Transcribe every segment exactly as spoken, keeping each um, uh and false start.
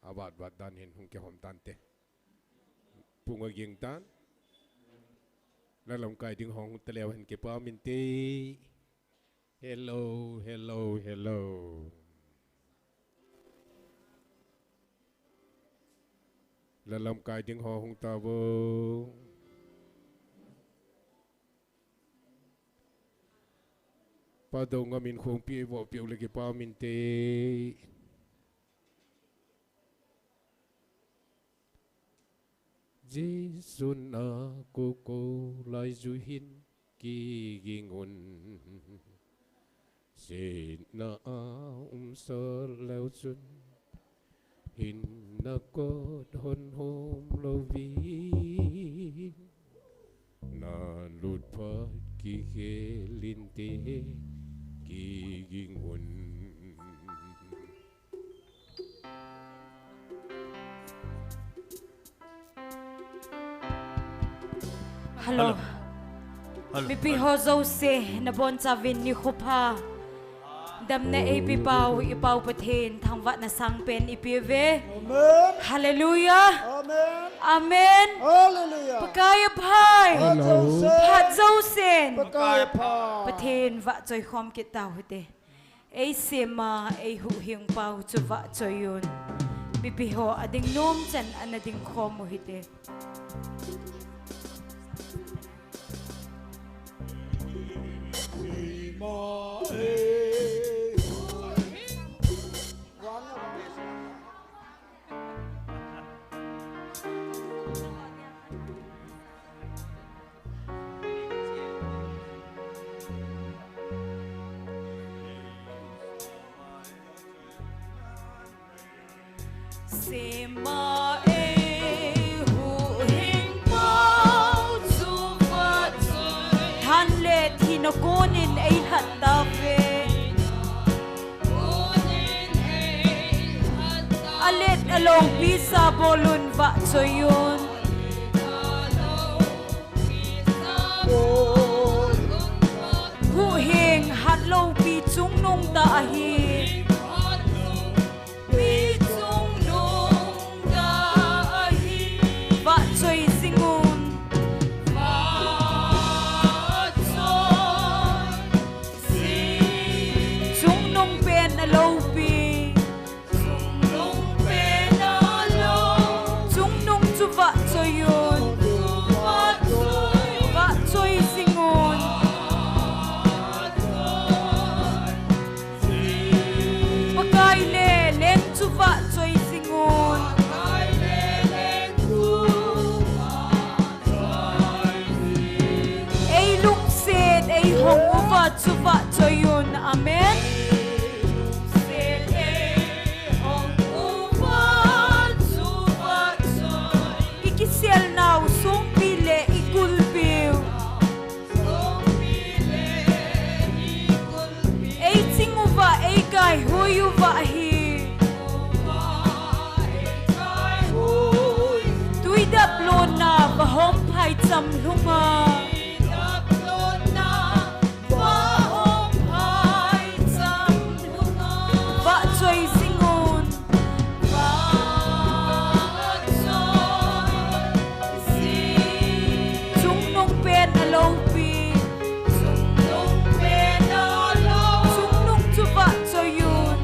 Avat vat dan hin hung kihom tante. Pung aging tan. La lamkai ding ho hung taleu hen kipa min te. Hello, hello, hello. La lamkai ding ho hung tavo. Pa do ngamin khong pi vo piu le kipa min te. Jesu na ko ko lai ju hin kiging un. Sina a um sa leu chun hin na kot hon hom lo vi. Na lut phat kikhelin te kiging un. Hello. Hello. Hello. Mipi ho jouse, nabonchauvin nikho pha. Damna eipipau, ipau Pathen, thangvahna sangpen ipi uve. Amen. Hallelujah. Amen. Amen. Hallelujah. Pakai aphai. Hello. Phat jousen. Pakai apha. Pathen vahchoi khom kit tau hite. Eisema, eihuhhing pau chu vahchoi un. Mipi ho ading nom chan ana ding khom u hite. Sema eihuhhing pau chu vahchoi. Than le thina konin eilhat tauve. Alet aloupi sa bolun vahchoi un. Huhhing hatloupi chungnung tah ahi. Vahchoi jing un. Chungnung pen aloupi. Chungnung chu vahchoi un. Vahchoi jing un. Pakai le leng chu vahchoi jing un. Eilungset, eihong uva chu vahchoi un. Amen. Ikisel nau songpi le ikulpiu. Eiching uva, eikai hui uva ahi. Tui dap lona vahom phaicham lhunga. Vahchoi jing un. Chungnung pen aloupi. Chungnung chu vahchoi un.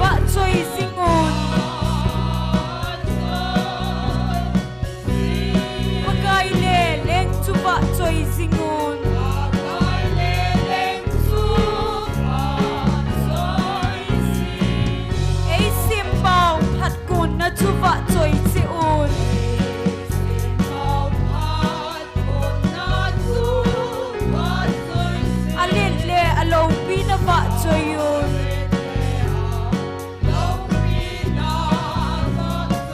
Vahchoi jing un. Pakai le leng chu vahchoi jing un. Eisempau phatkunna chu vahchoi cheh un. Alet le aloupi na vahchoi un.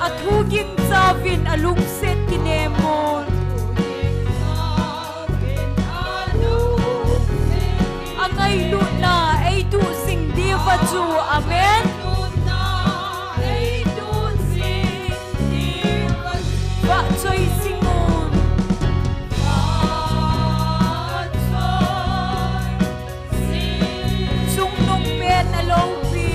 Athu gingchauvin alungset kinem un. Angailutna eiduh jing diuva chu. Amen. Vahchoi jing un. Chungnung pen aloupi.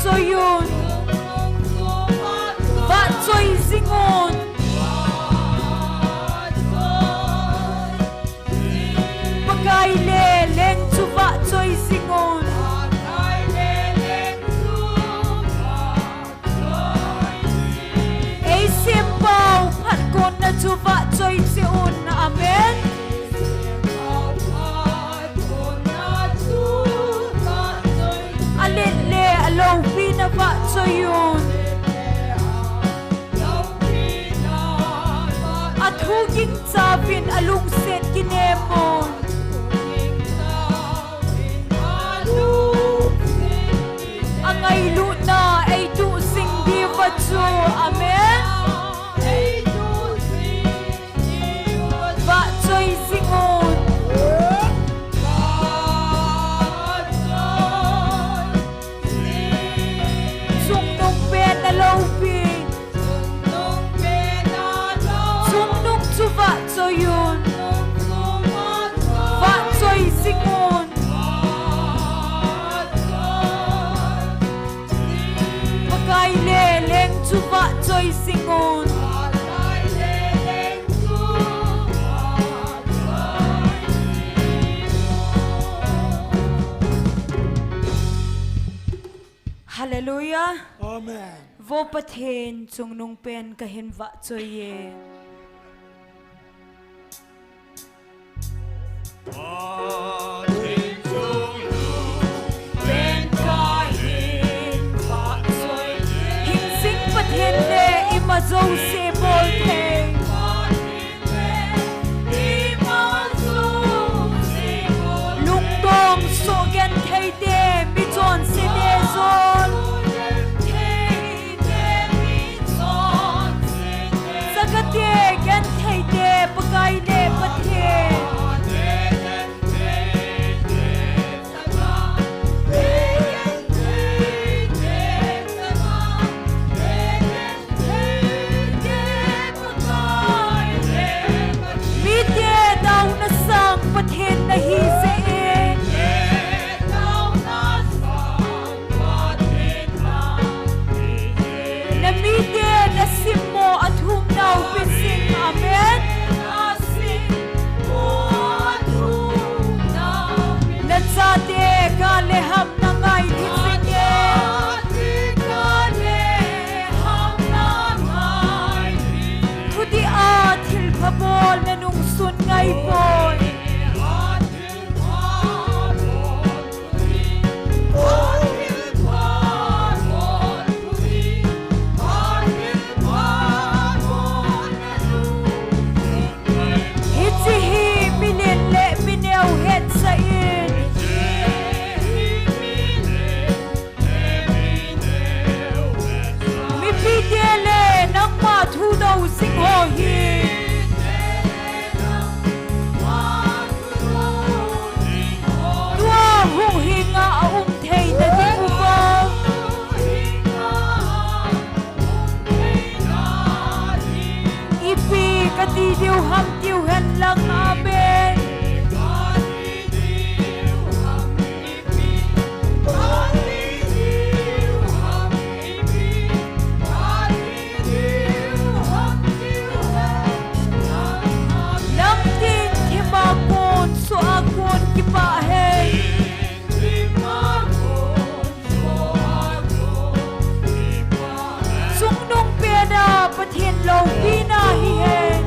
vahchoi un. Vahchoi jing un. Pakai le leng chu vahchoi jing un. Ei sempau phat konna chu vahchoi cheh un. Amen. Alet le aloupina vahchoi un. Athu gingcha uvin alungset kinem un. Angailutna eituh jing diuva chu. Amen. Vahchoi jing un. Chungnung pen aloupi. Chungnung chu vahchoi un. Vahchoi jing un. Pakai le leng chu vahchoi jing un. Hallelujah. Amen. Vo Pathen, chungnung pen kahin vahchoi e. Hing jing Pathen le ima jouse bol thei. Lungdong soh genthei te, michonse te jong. Chakate genthei te, Pakai le Pathen. Mite taona sang Pathen nahi jeh in. Na mite na simmo athum nau pi sing. Amen. Na chate ka le ham na ngai hi sing e. Thuti a thilpha bol na nungsun ngai poi. Hiche hi milen le mineo hetsah in. Mipite le nangma thu dou jing ho hi. Tua huhhing a aum theina ding uva. Ipi kati diu ham tiu hen lang. Amen. Lamtin thima kon, soh a kon kipah hen. Chungnung pena Pathen loupina hihen.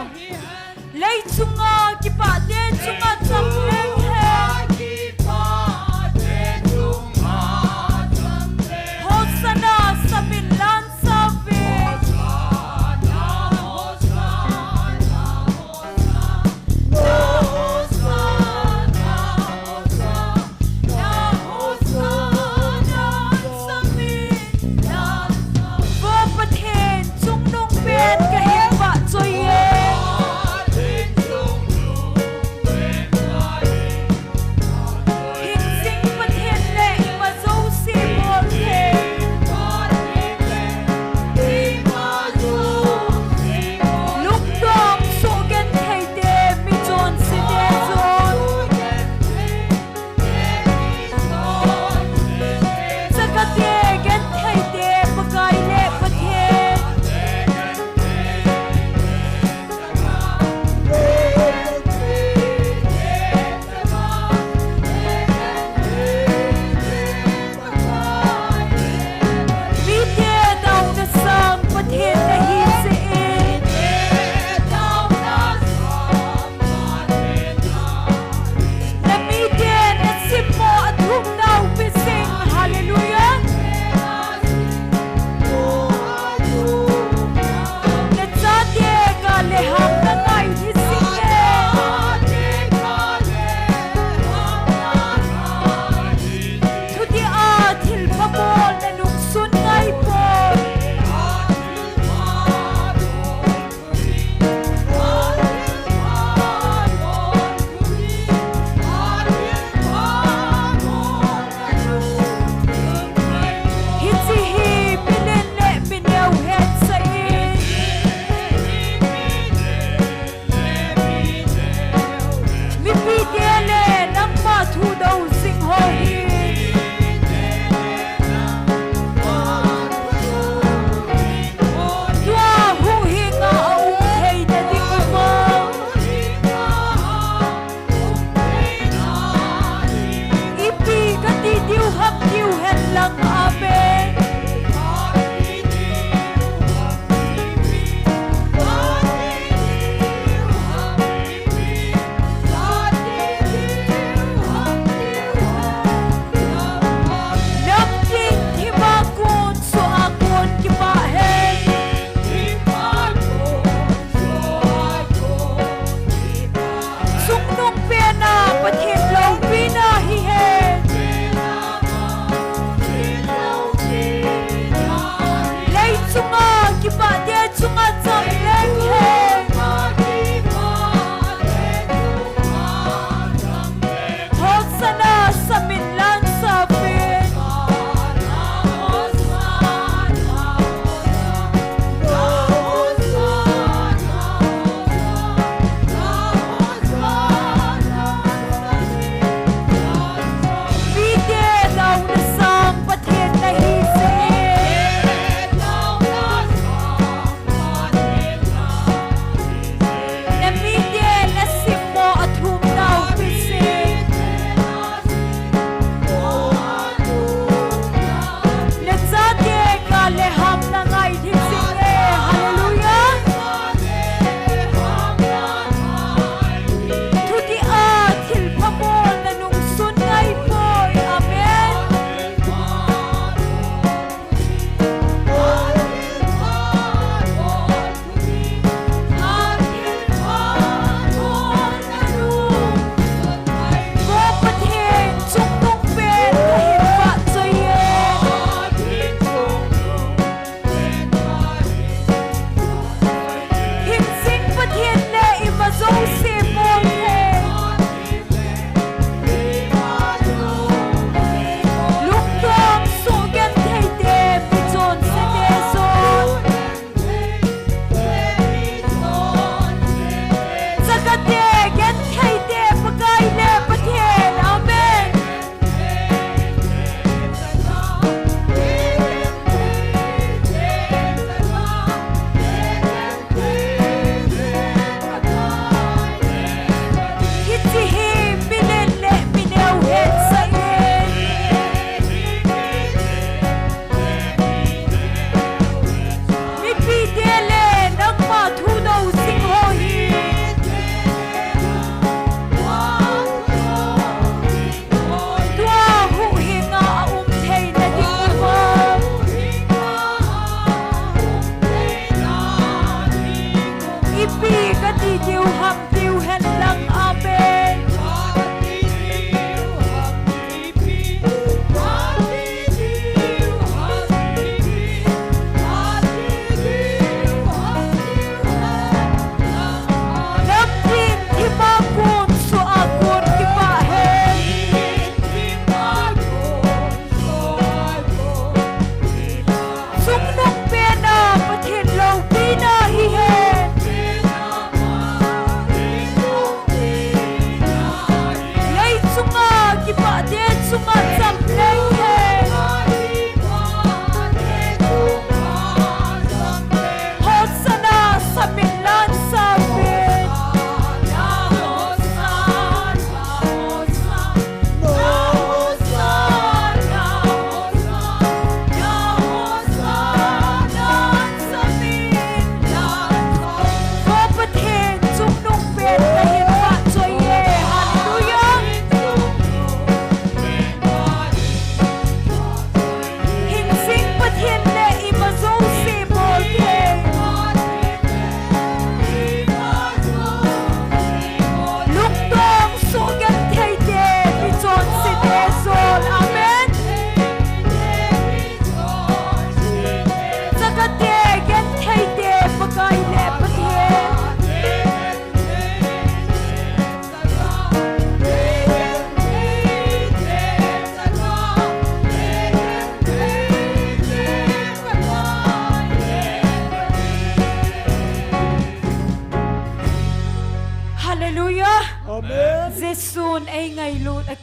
Lei chunga kipah te chunga cham leng hen. Hosanna, samin lhan save. Vo Pathen, chungnung pen kahin vahchoi e.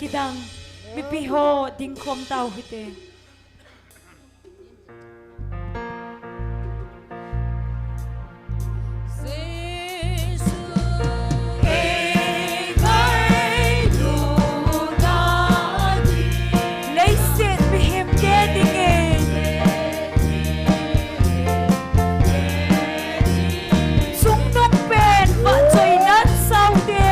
Dang, mipi ho dingkhom tau hite. Leiset mihem te dinge. Sung nung pen vahchoinan sao te.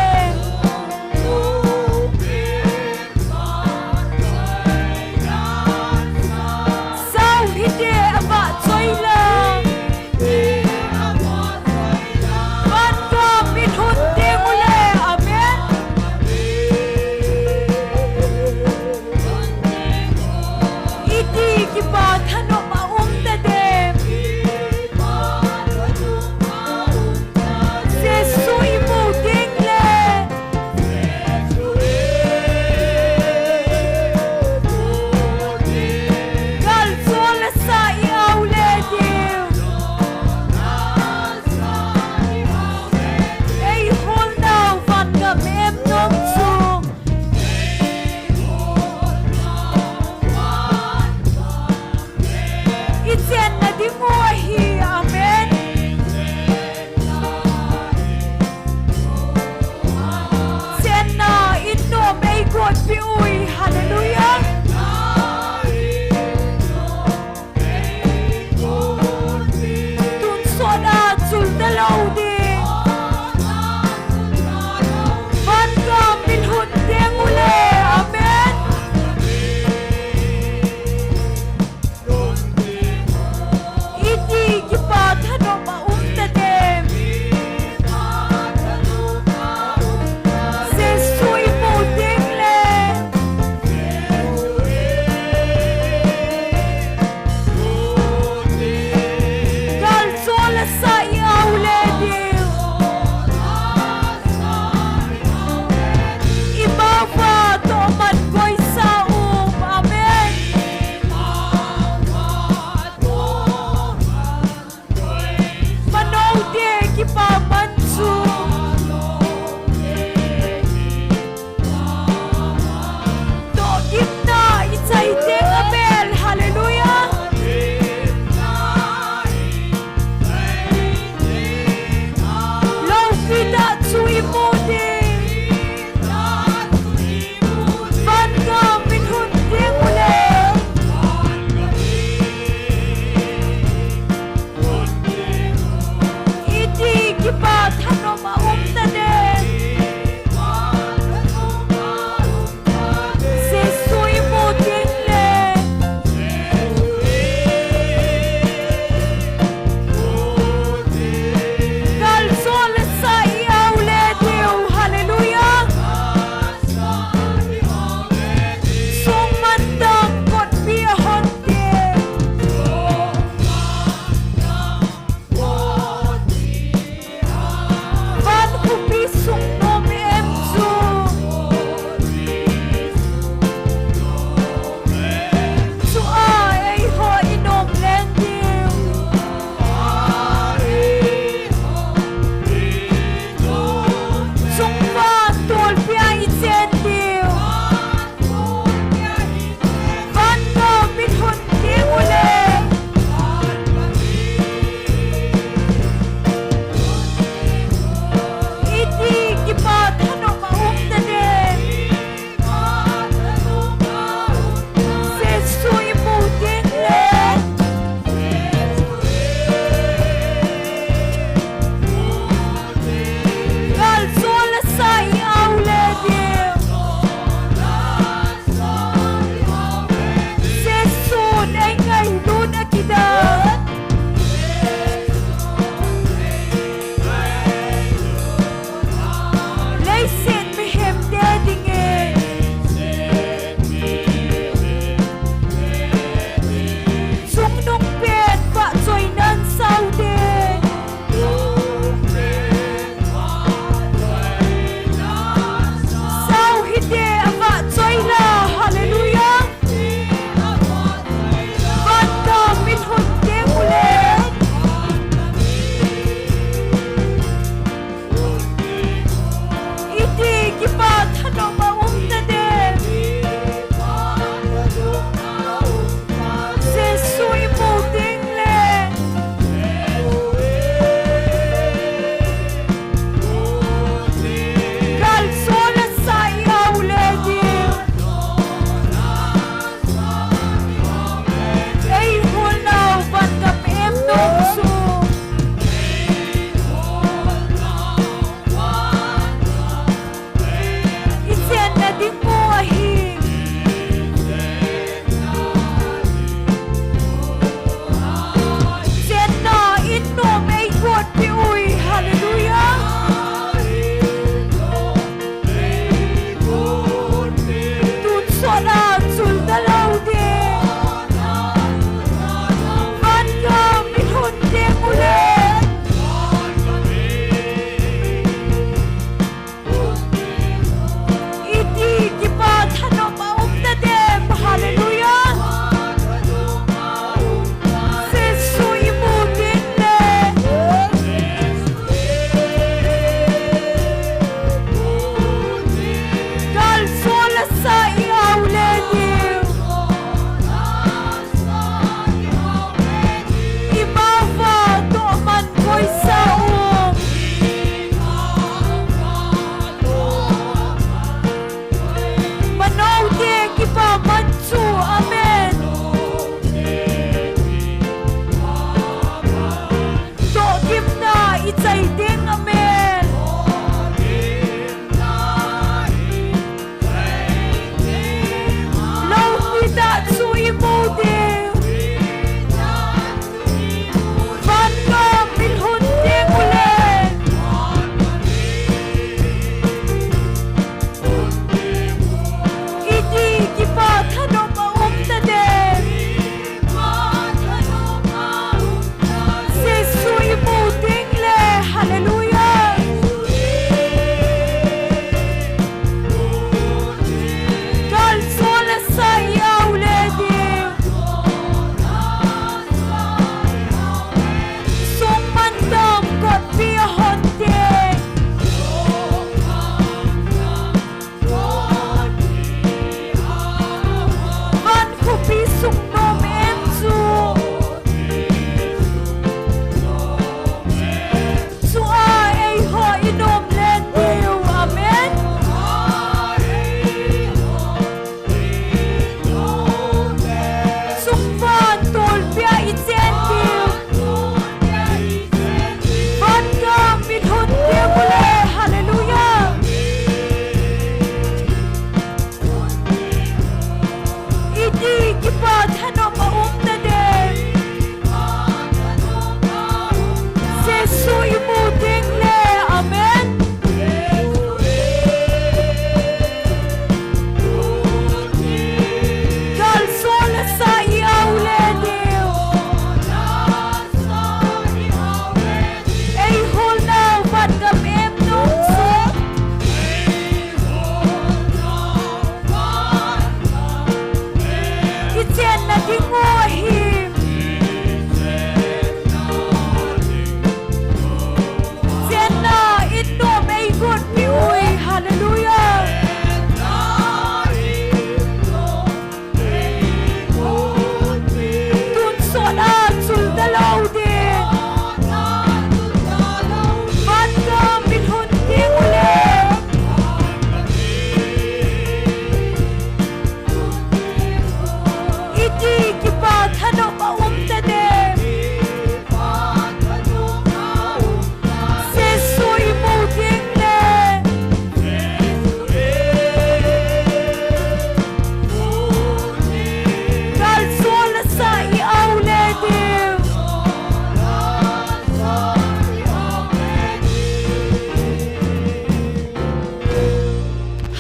Hallelujah.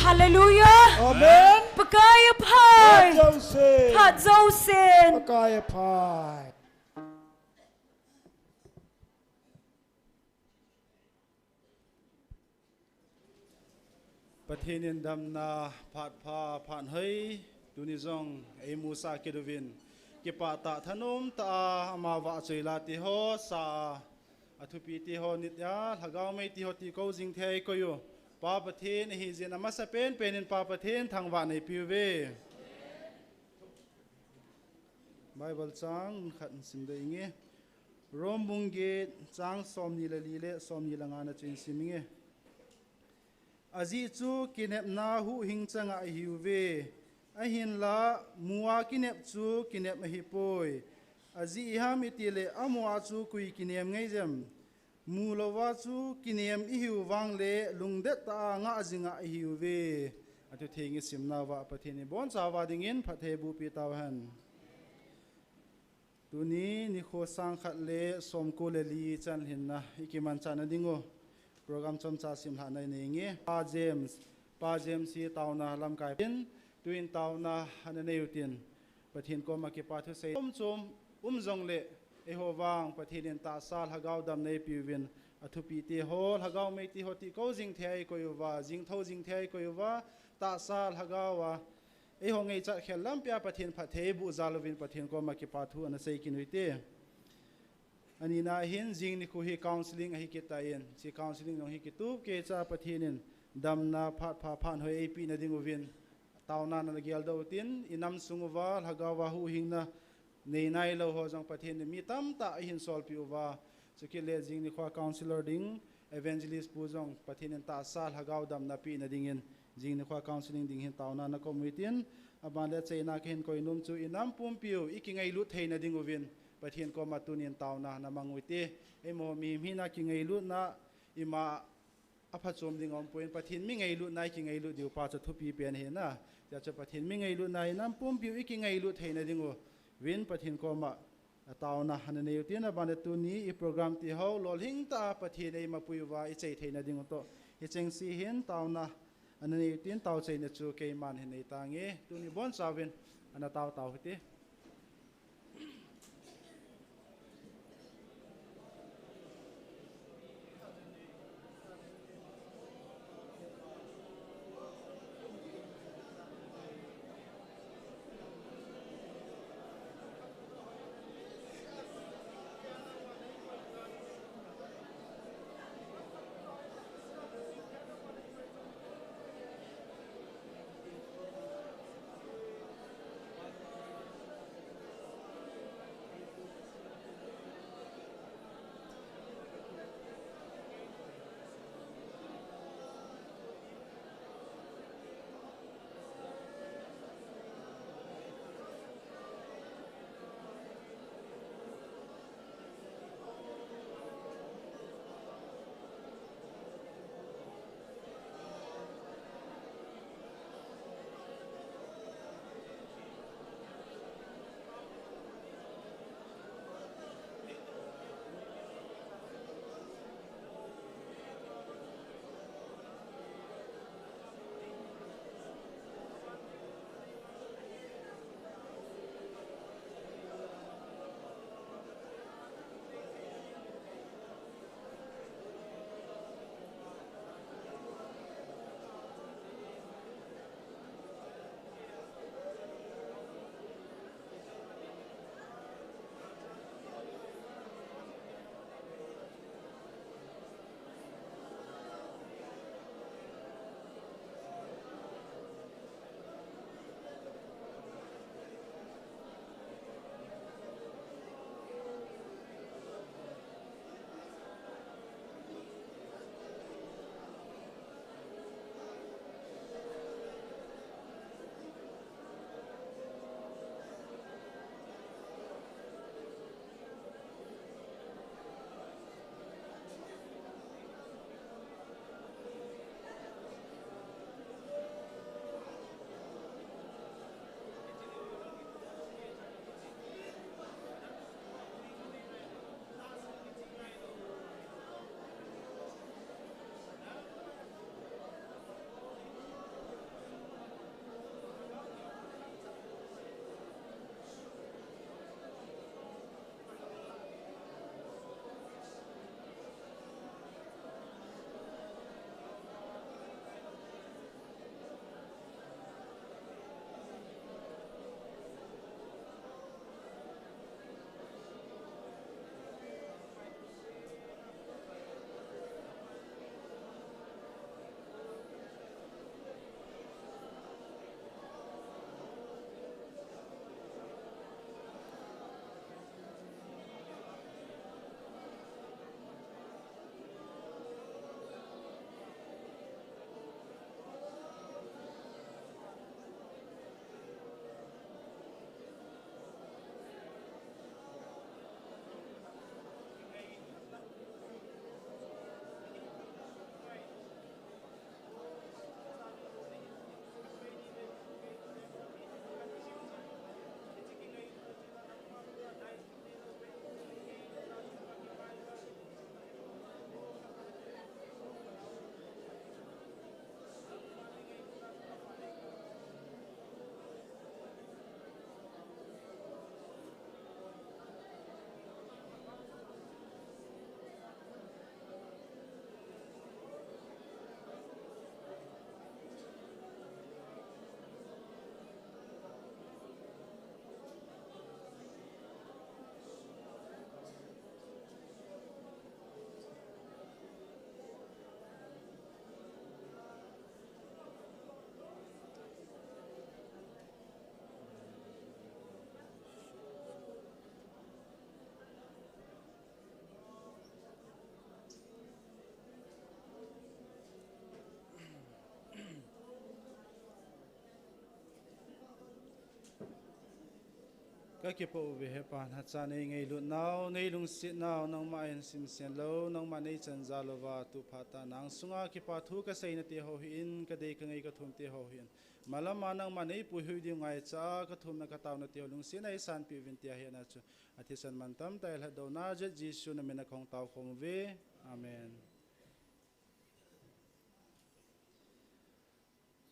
Hallelujah. Amen. Pakai aphai. Phat jousen. Pakai aphai. Pathen in damna phat pha phat hoi tuni jong eimusah kit uvin, kipah tah thanom tah a ama vahchoi la ti ho sa a thupi ti ho nit a lhagao mei ti ho ti ko jing thei koi u. Pa Pathen ahi jin amasa pen pen in Pa Pathen thangvah nei piu ve. Bible chang khat sim dei nge. Rom bung get chang som ni le li le som ni le nga na chun sim nge. Ajeh chu kinepna huhhing chang a ahiu ve. Ahinla, mu a kinep chu kinep ahi poi. Ajeh iham itile, amu a chu koi kinem ngai jem. Mu lou a chu kinem ihiu vang le, lungdet tah a ngah jing a ahiu ve. Athu theng isim nauva, Pathen in ibon chauva dingin, phatthei boh peh tau hen. Tuni nikho sang khat le som ko le li chan hinna ikiman chan na ding u. Program chomcha simlhah na inei nge. Pa James, Pa James hi taona lamkai pin, tuin taona ana nei u tin. Pathen koma kipa thusei chom chom um jong le, eiho vang Pathen in tahsa lhagao damna eipe uvin, athupi ti ho, lhagao mei ti ho ti ko jing thei koi uva, jing tho jing thei koi uva, tahsa lhagao a, eiho ngaichat khel lampi a Pathen phatthei boh jal uvin Pathen koma kipa thu ana sei kit u hite. Anina hin jing nikho hi counseling ahi kit tan, hiche counseling jong hi kitup keicha Pathen in damna phat pha phat hoi eipeh na ding uvin, taona ana geldoh u tin, inam sung uva, lhagao va huhhingna nei nailou ho jong Pathen in mi tamtah ahin solpeh uva, chukit le jing nikho a counselor ding, evangelist pu jong Pathen in tahsa lhagao damna peh na dingin, jing nikho a counseling ding hin taona ana kom u hitin, aban le achaina kahin koi nom chu inam pumpiu ikingailut theina ding uvin, Pathen koma tunin taona ana mang u hite, eimo mihem hina kingailutna ima aphachom ding aum poi, Pathen mi ngailutna ikingailut diu pa chu thupi pen ahi na, tia chu Pathen mi ngailutna inam pumpiu ikingailut theina ding uvin Pathen koma taona ana nei u tin, aban le tuni i program ti ho lolhing tah a Pathen eima pui uva ichai theina ding u toh, hicheng se hin taona ana nei u tin, tao chaina chu keiman hin nei tange, tuni bonchauvin ana tao tau hite. Ka kipa uve he Pa, nacha nei ngailutnau, nei lungsetnau, nangma hin simsen lou, nangma nei chanjal louva, tu phat a nang sunga kipa thu ka seina te ho hin, ka dei ka ngai ka thum te ho hin. Malam a nangma nei puihui diu ngaicha, ka thumna ka taona te ho lungsetna ei sanpeh uvin tia hi ana chu. A thisan mantam tah a lhatdohna jeh Jesu na min a ka hung tao khom uve. Amen.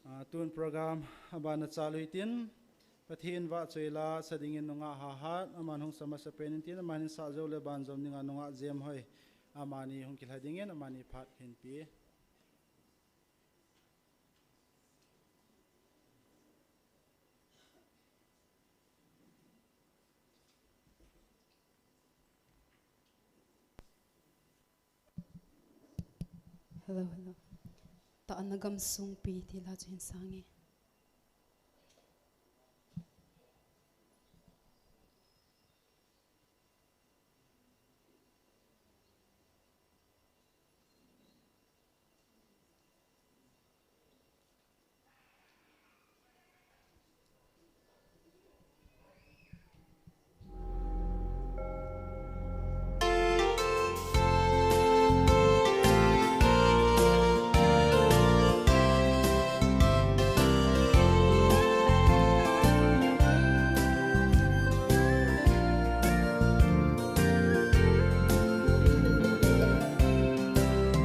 Ah, tun program abana chalu hitin, Pathen vahchoi la sa dingin nungah Hahat, aman hung sa masapen in tin, aman hin sah jou le banjom dinga nungah Jemhoi, amani hung kilha dingin, amani phat kahin pe. Hello, hello. Tahna gamsung pi ti la chu hin sang e.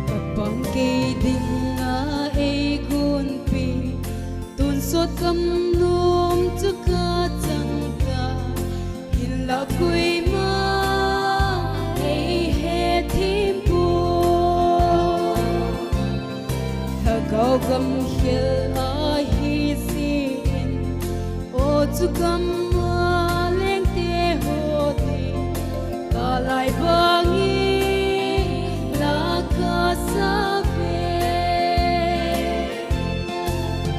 Kapang kei dinga ei gonpi, tonsot gam nom chu ka chang tai, hinlah koima ei hethem poi. Lhagao gam khel ahi jeh in, o chu gam a leng te ho ding, ka lai bang in la ka sa ve.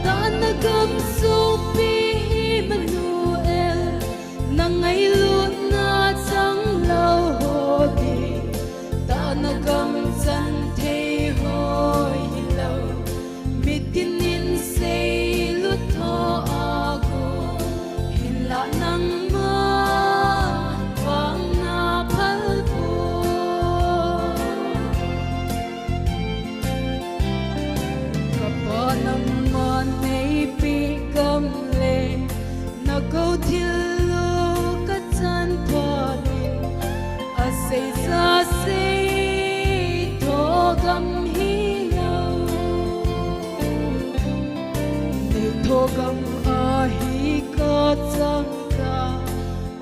Tahna gamsung pi Immanuel, na ngailutna chang lou ho ding, tahna gam chan thei hoi hilou, mitin in seilut tho a gon, hinlah nangma vang na phal poi. Ka Pa, nangman nei peh gam le na kou thil u ka chan phat in, a seija sei tho gam hilou, nei tho gam ahi ka chang tai.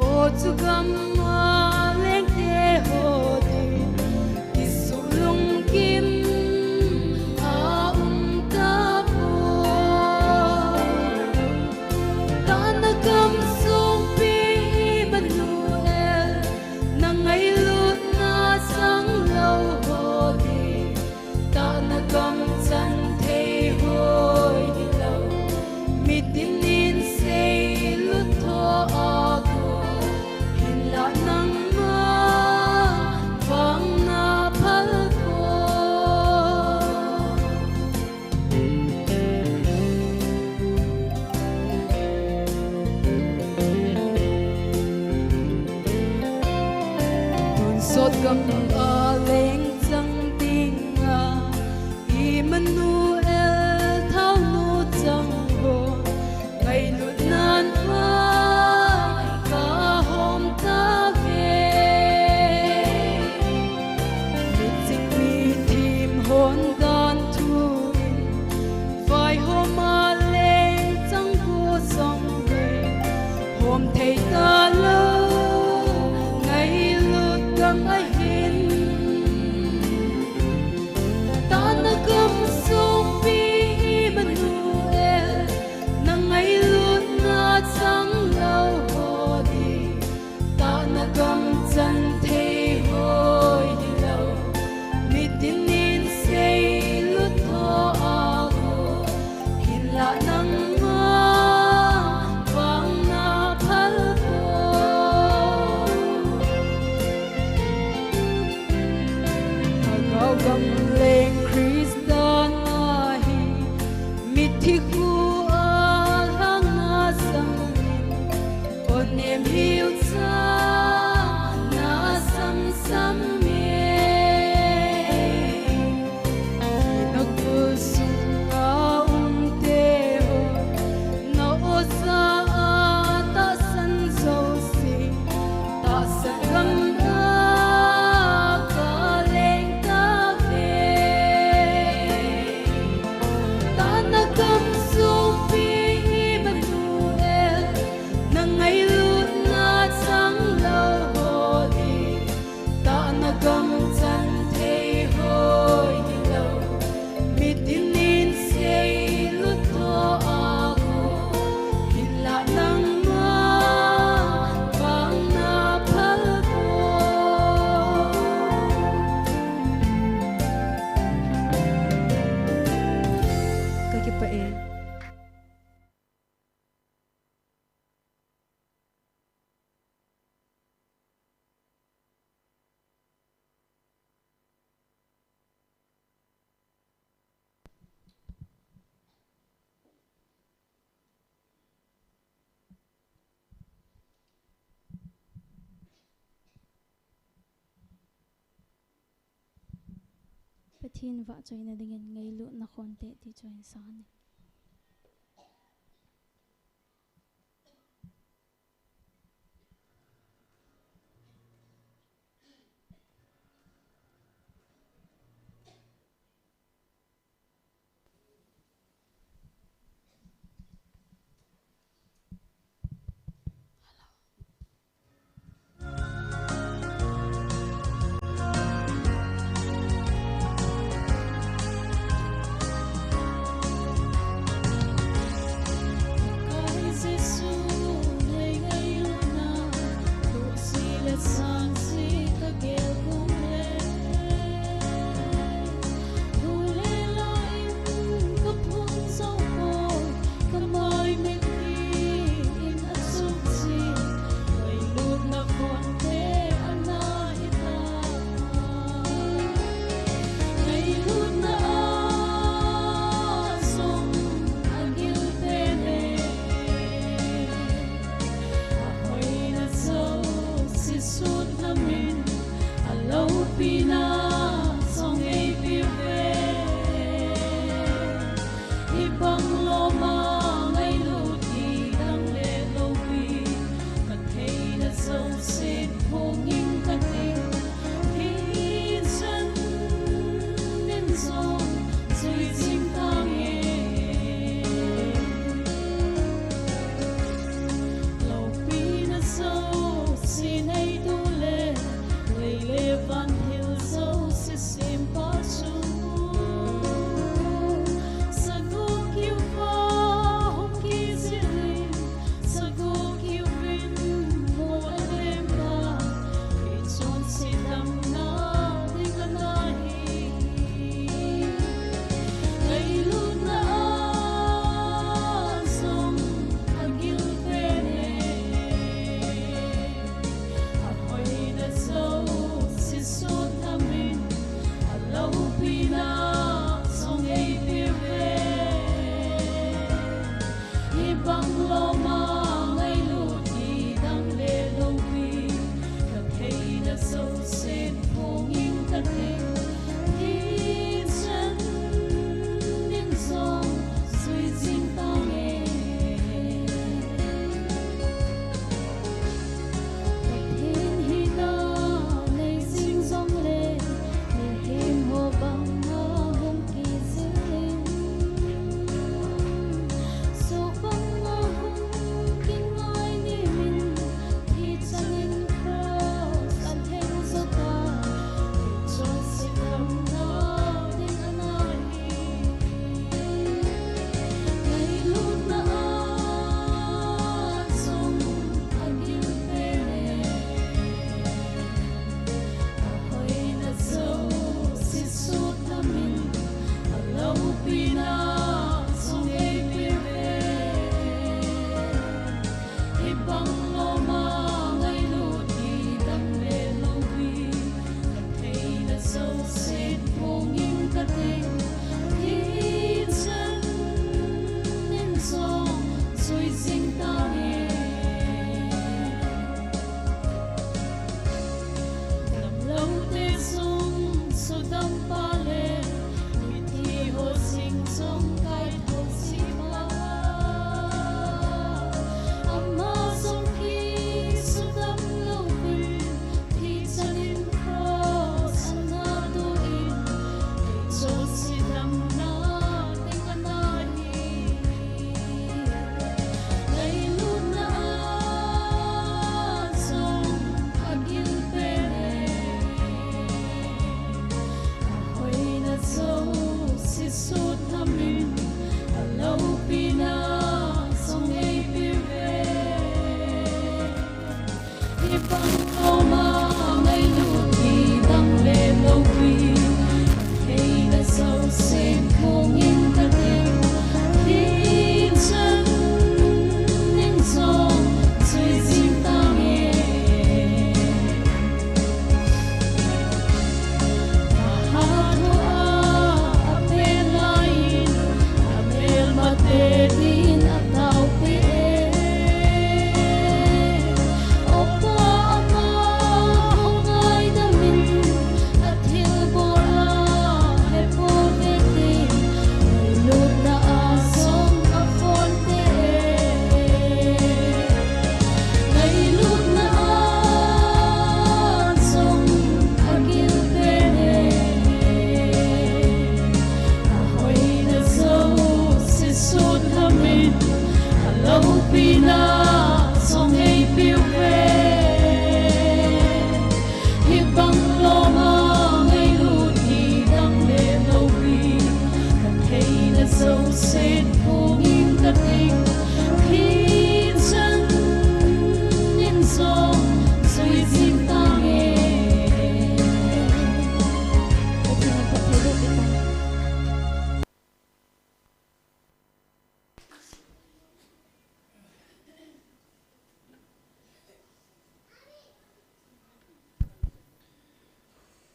O chu gam a leng te ho ding, kisuh lungkim a um tapoi. Tahna gamsung pi Immanuel, na ngailutna chang lou ho ding, tahna gam chan thei hoi hilou, mitin in seilut tho a gon, hinlah nangma vang na phal poi. Tonsot gam a leng chang dinga, Immanuel thaonu chang ho, ngailutnan vai ka hom tave. Miching mithim hon dan thu in, vaihom a leng chang gu jong le, hom thei talou ngailut gam ahin. Tahna gamsung pi Immanuel, na ngailutna chang lou ho ding, tahna gam chan thei hoi hilou, mitin in seilut tho a gon, hinlah nangma vang na phal poi. Em hiu cha na sam sam me. Kina kul sunga um te ho, na osa a tahsan jouse, tahsa gam na ka leng ta ve. Tahna gam sungpi Emmanuel, na ngailutna chang lou ho hi, tahna gam chan thei hoi hilou, mitin in seilut tho a ko, hinla nangma vang na phal ko. Ka kipah e. Pathen vahchoina dingin ngailutna khonte ti chu hin sang e.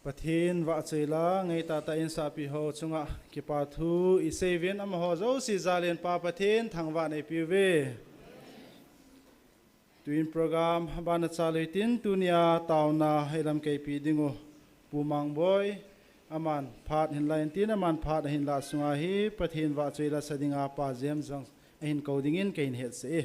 Pathen vahchoi la, ngai tah tah in sapi ho chunga kipa thu i seivin, amaho jouse jal in Pa Pathen thangvah nei piuve. Tuin program abana chalui tin, tunia taona eilam keipi ding u Pu Mangboi, aman phat hin la in tin, aman phat ahin lah sunga hi Pathen vahchoi la sa dinga Pa Jem jong ahin kou dingin keihin hetsah e.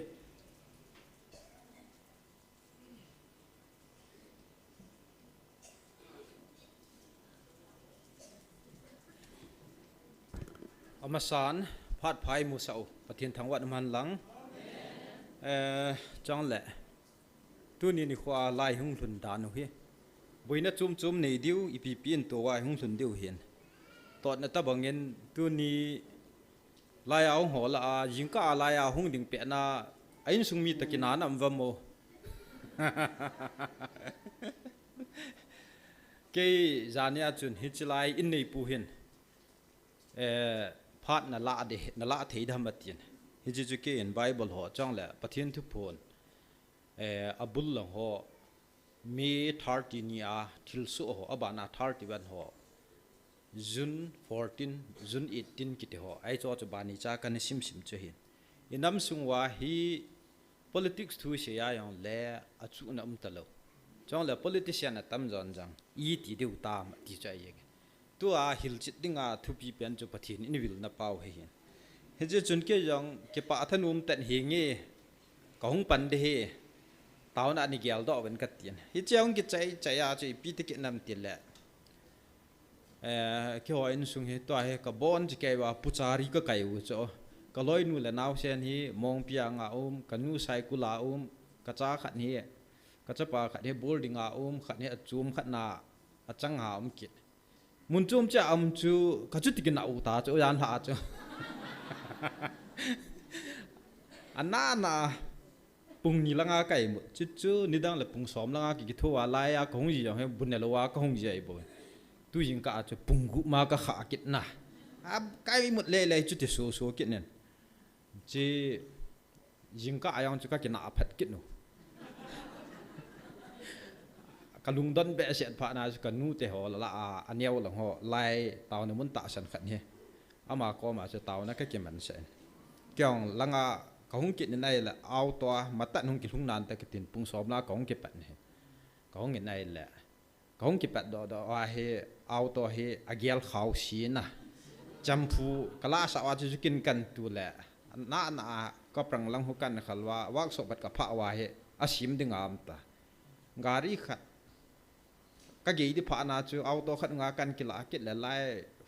Amasan, phat pha i musah u, Pathen thangvah in um hen lang. Eh, chang le, tuni nikho a lai hung lhun dan u hi. Boina chom chom nei diu, ipi pi in tua hung lhun diu hin. Totna tabang in, tuni lai a hung hol a, jingkah a lai a hung ding pet na, a insung mi tah kinah na um vem o. Kei jani a chun hichi lai in neipu hin, eh, phat na la de, na la thei dem atin. Hichi chu kei in Bible ho chang le Pathen thuphon, eh, abul lang ho, May thirty ni a thilsoh ho, abana thirty-one ho, June fourteen, June eighteen kiti ho, ahi chu chu bani cha kana simsim chu hin. I nam sung uva hi politics thu sei a jong le achuhna um talou. Chang le politician atam jon jong, iti diu tam ati chu ahi. Tua hilchet dinga thupi pen chu Pathen in vil na pau hi hin. Hichi chun kei jong kipah thanom tah in hinge, ka hung pan ding hi, taona ni geldoh uvin katin. Hichi hung kichai chai a chu ipi ti kit nam ti le. Eh, keiho insung hi tua hi ka bon chi kei uva puchari ka kai u chu. Ka loinu le naosen hi Mongpi a nga um, ka nu Saikul a um, ka cha khat hi, ka chapa khat hi boarding a um, khat hi achom khat na achang a um kit. Mun chom cha um chu ka chuti kinah u ta chu, jan lha chu. Ana na pung ni langa ka imut. Chuchu nidang le pung som langa ki kitho a lai a ka hung ji jong hi bu ne lou a ka hung ji ahi bou. Tu jingkah a chu pung gup ma ka kha kit na. A ka imut le le chuti su su kit nen. Chi jingkah a jong chu ka kinah phat kit nu. Ka lungdon behseh phat na chu ka nu te ho la a, aneo lang ho lai taona mun tahsan khat hi. Ama koma chu taona ka kiman sah in. Kei jong langa ka hung kit ni nai le auto a, matan hung kilhung nan ta kitin pung som la ka hung kipat ni. Ka hung in nai le. Ka hung kipat doh doh a hi auto hi agel khau si na. Champhu ka la sa uva chu kin kan tu le. Na na a ka prang lang hu kan khal uva, workshop pat ka pha uva hi asim ding am ta. Gari khat ka gei di pha na chu auto khat nga kan kila kit le lai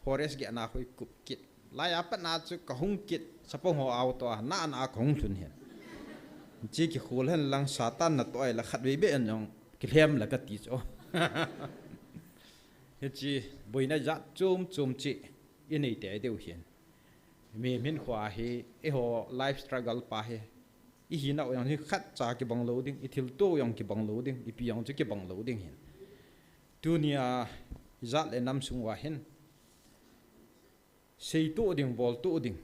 forest ge na hui kup kit. Lai a pat na chu ka hung kit sapong ho auto a na na ka hung lhun hin. Chi ki khul hen lang Satan na toi la khat vei be an jong kilhem la ka ti chu. Hichi boina jat chom chom chi i nei te deu hin. Mi min khua hi eiho life struggle pa hi. I hinau jong hi khatcha kibang lou ding, i thilto jong kibang lou ding, ipi jong chu kibang lou ding hin. Tunia i jat le nam sung uva hin seito ding, bolto ding,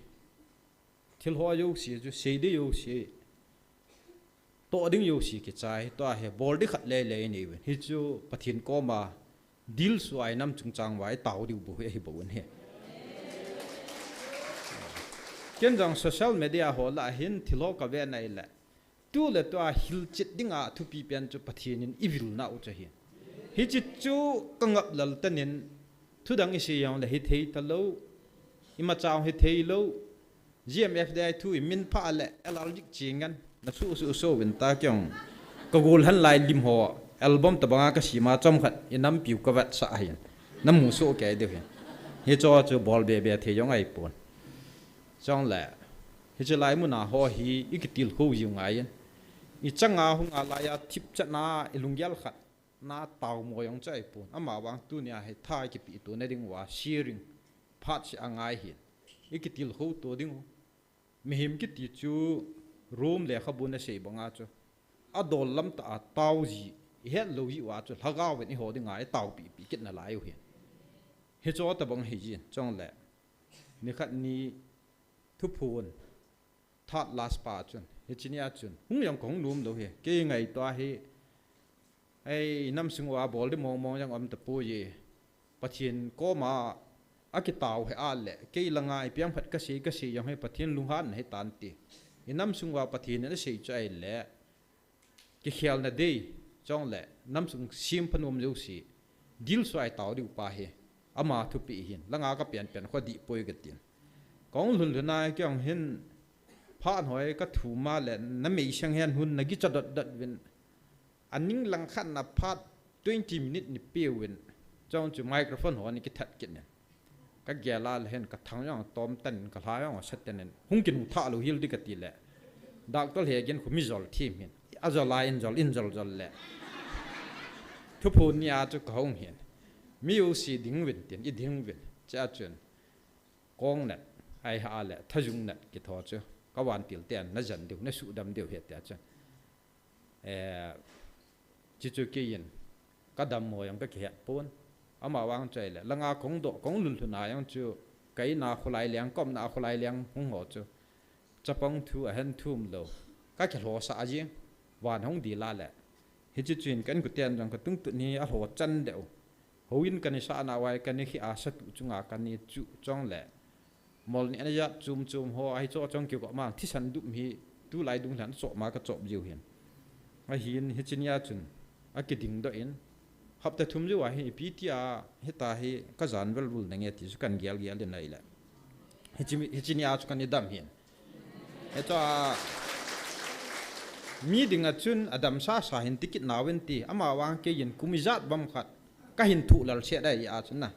thil ho jouse chu sei ding jouse, toh ding jouse kichai, tua hi bol ding khat lele i nei uvin. Hichu Pathen koma deal suai nam chungchang uva i tao diu bou hi ahi bou in hi. Ken jong social media ho lah hin thil ho ka ve nai le, tu le tua hilchet dinga thupi pen chu Pathen in i vil nau chu ahi. Hiche chu ka ngap lal tan in, thudang i sei jong le hithei talou, imacha hithei lou, G M F D I thu i min pha le allergic chi ngan, na su su so vin ta kyong. Ka gol han lai lim ho, album tabanga ka sima chom khat, i nampiu ka vetsah hin. Na mu so kei deu hin. Hicho chu bol be be thei jong ahi pon. Chong le, hiche lai muna ho hi i kitilkhou jiu ngai in. I changa hunga laiya thipchatna i lunggel khat na tao mo jong chu ahi pon. Amavang tunia hi tha i kipeto na ding uva sharing phat se angai hin. I kitilkhou to ding u. Mihem kiti chu Rom lekhabu na sei banga chu, adol lam tah a tao ji, i het lou ji uva chu lhagao in i ho dinga i taopi pi kit nalai u hin. Hicho tabang hi jin, chong le. Nikhat ni thuphon, third last pa chun, hiche nia chun, hung jong ka hung nom lou hi, kei ngaito a hi, ei, i nam sung uva bol ding mong mong jong um tapoi. Pathen koma a kitao hi a le, kei langa i piang phat ka sei, ka sei jong hi Pathen lunghan na hi tan ti. I nam sung uva Pathen in a sei chu ahi le, kikhelna dei, chong le, nam sung sim phanom jouse, deal suai tao diu pa hi, ama thupi hin, langa ka pian pian kho dih poi ka tin. Kong lhun lhun a kei jong hin, phat hoi ka thum a le, na meisang hen hun na gicha dot dot vin, a ning lang khat na phat twenty minute ni peuvin, chong chu microphone ho ni kithat kit nen. Ka gel a le hen ka thang jong tom tan, ka lha jong sa tan nen. Hung kinung tha lou hil di ka ti le. Doctor he gen khu mi jol thim hin. A jol a in jol, in jol jol le. Thuphon ni a chu ka hung hin. Mi u si ding vin tin, i ding vin. Cha chun. Kong nat, ai ha le, thajung nat kitho chu. Ka vantil ten, na jan diu, na sudam diu he tia chun. Eh, chi chu kei in, ka dammo jong ka kihet pon. Amavang chu ahi le, langa kong doh, kong lhun lhun a jong chu, ka in a kholai leng, ka umna a kholai leng, hung ho chu. Chapang thu a hen thum lou. Ka kilhosa a jing, van hung dil a le. Hiche chu in ka inkoten jong ka tungtun hi a lho chan deu. Houin ka ni sa na uva ka ni khi a sa tu chunga ka ni chu chong le. Mol ni ana jat chum chum ho ahi cho chong kiko ma thisan dum hi tulai dung lhan cho ma ka chop jiu hin. Ahin hiche nia chun a kiding doh in hapta thum jiu ahi ipi tia hita hi ka jan vel vul na nge ti chu kan gel gel in ahi le. Hiche mi, hiche nia chu kan i dam hin. Hichu a mi dinga chun a dam sasa hin tikit nauvin ti. Amavang kei in kum ijat bang khat ka hin thu lal set ahi a chun na.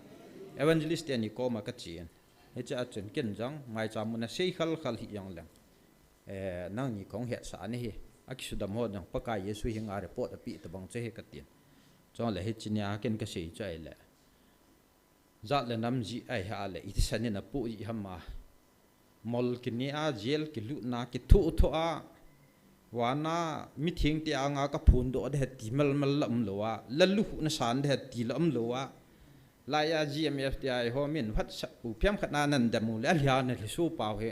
Evangelist teni koma ka chi in. Hiche a chun ken jong ngaicha mun a sei khal khal hi jong leng. Eh, nangni kong hetsah ni hi. A kisudam ho jong Pakai Jesu hi nga report a pi tabang che hi ka tin. Chong le hiche nia ken ka sei chu ahi le. Jat le nam ji ahi ha le, i thisan in a pu ji ham a. Mol kini a, jail kilutna, kithu thu a. Vana, mitheng te anga ka phun doh de ti mal mal la um lou a. La lu khu na san de ti la um lou a. Lai a G M F T I ho min WhatsApp pu phiam khat na nan dam u le, a hlia na hli su pau he.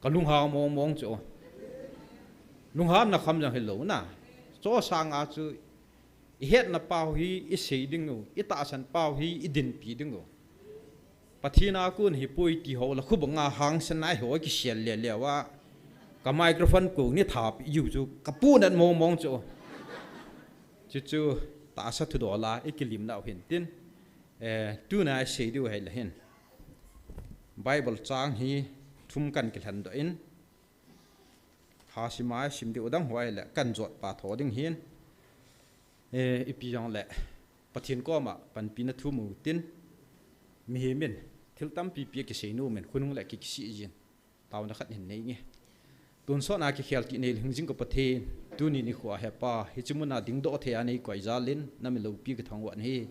Ka lungha mong mong chu. Lungha na kham jang he lou na. Cho sanga chu I hetna pau hi i sei ding u, i tahsan pau hi i dinpi ding u. Pathen a kon hi poi ti ho la khu banga hangsan nai ho kisel le le wa. Ka microphone ko ni thap i u chu ka pu nat mong mong chu. Chu chu tahsa thu dola i kilim nau hin tin. Eh, tuna i sei diu hei la hin. Bible chang hi thum kan kilhan doh in. Tha sima sim diu dang huai le kan jot pa tho ding hin. Eh, ipi jong le Pathen koma panpina thu mu tin. Mihem in thil tampi pi kisei nom in khonung le ki kisi jin. Tauna khat hin nei nge. Tonsot na kikhel ti nei hingjing ka Pathen. Tuni nikho a he Pa. Hiche mun a dingdoh thei a nei koi jal in. Na min loupi ka thangvah in ahi.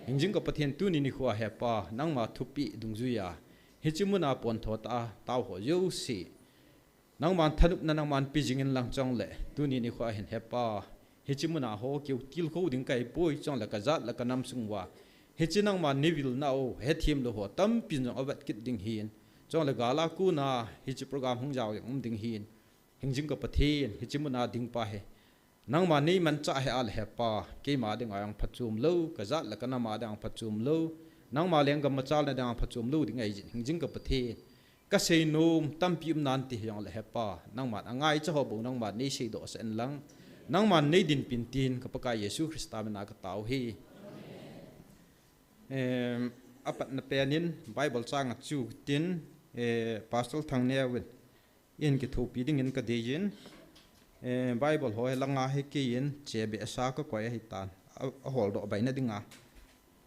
Hingjing ka Pathen tuni nikho a he Pa. Nangma thupeh dungjui a. Hiche mun a pon tho ta a. Tao ho jouse. Nangman thanopna nangman pe jingin lang chongle, tuni nikho hin He Pa, hiche muna ho keu tilkhou ding kahi poi, chongle kajat le kanam sung uva hiche nangman neivilna u hethem lou ho tampi jong avet kit ding hin, chongle gal a kona hiche program hung jao jeng um ding hin, hingjing ka Pathen, hiche muna ding pa hi nangma neimanchah hih a le He Pa, keima dinga jong phachom lou, kajat le kanam a dinga jong phachom lou, nangma lenggam machalna dinga jong phachom lou ding ahi jin, hingjing ka Pathen, kasei nom tampi um nante, hijongle He Pa, nangman angaicha ho bou nangman neiseidoh sah in lang, nangman neidinpin tin ka Pakai Jesu Christa mina katao hi. Em, apatna penin Bible chang achu tin, eh, Pastor Thangneo in, in kithopi dingin kadei in, eh, Bible ho hi langa hi keiin chebe asa kakoi ahitan, a, aholdoh baina dinga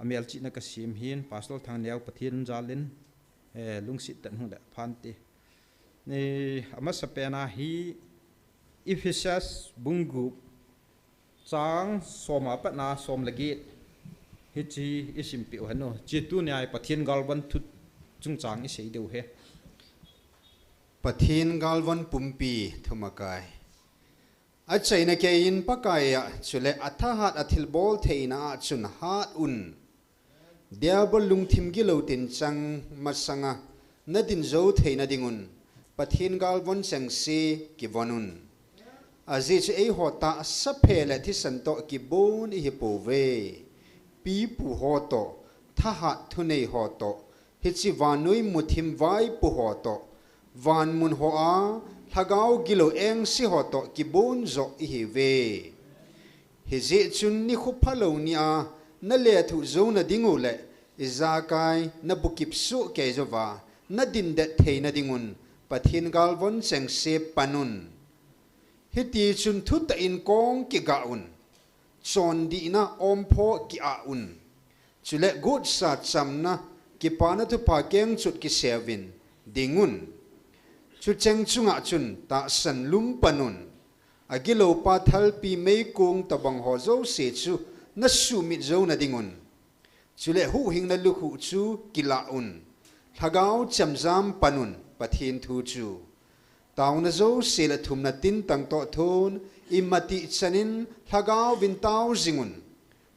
amelchihna kasem hin, Pastor Thangneo Pathen jalin, eh, lungset tah in hung le phante. Ni, amasa pena hi Ephesus bung gup, chang som a patna som le get, hiche isim peh u hen o. Hiche tunia hi Pathen galvon thu chungchang isei diu ahi. Pathen galvon pumpi thumakai. Achaina keiin Pakaiya chule athahat a thilbol theina a chun hat un. Diabol lungthim gilou tinchang masanga nadin jou theina dingun, Pathen galvon chengse kivon un. Ajeh chu eiho tahsa phe le thisan toh kibon ihi pouve. Pipu ho toh, thahat thunei ho toh, hiche vannoi muthim vaipo ho toh, vanmun hoa lhagao gilou engse ho toh kibon joh ihiuve. Hijeh chun nikho phalou nia nalethuh jouna dingu le, ijakai nabukip sohkei jouva nadindet theina dingun, Pathen galvon chengse pan un. Hiti chun thutah in kong kigah un, chondihna ompho ki-ah un. Chule gotsa chamna, kipana thupha kengchot kiseuvin dingun. Chucheng chunga chun tahsan lum pan un. Agiloupa thalpi meikong tobang ho jouse chu nasumit jouna dingun. Chule huhhingna lukhuh chu kilah un. Lhagao chemjam pan un, Pathen thu chu. Taona jouse le thumna tintang toh thon, imatih chanin lhagaovin tao jing un.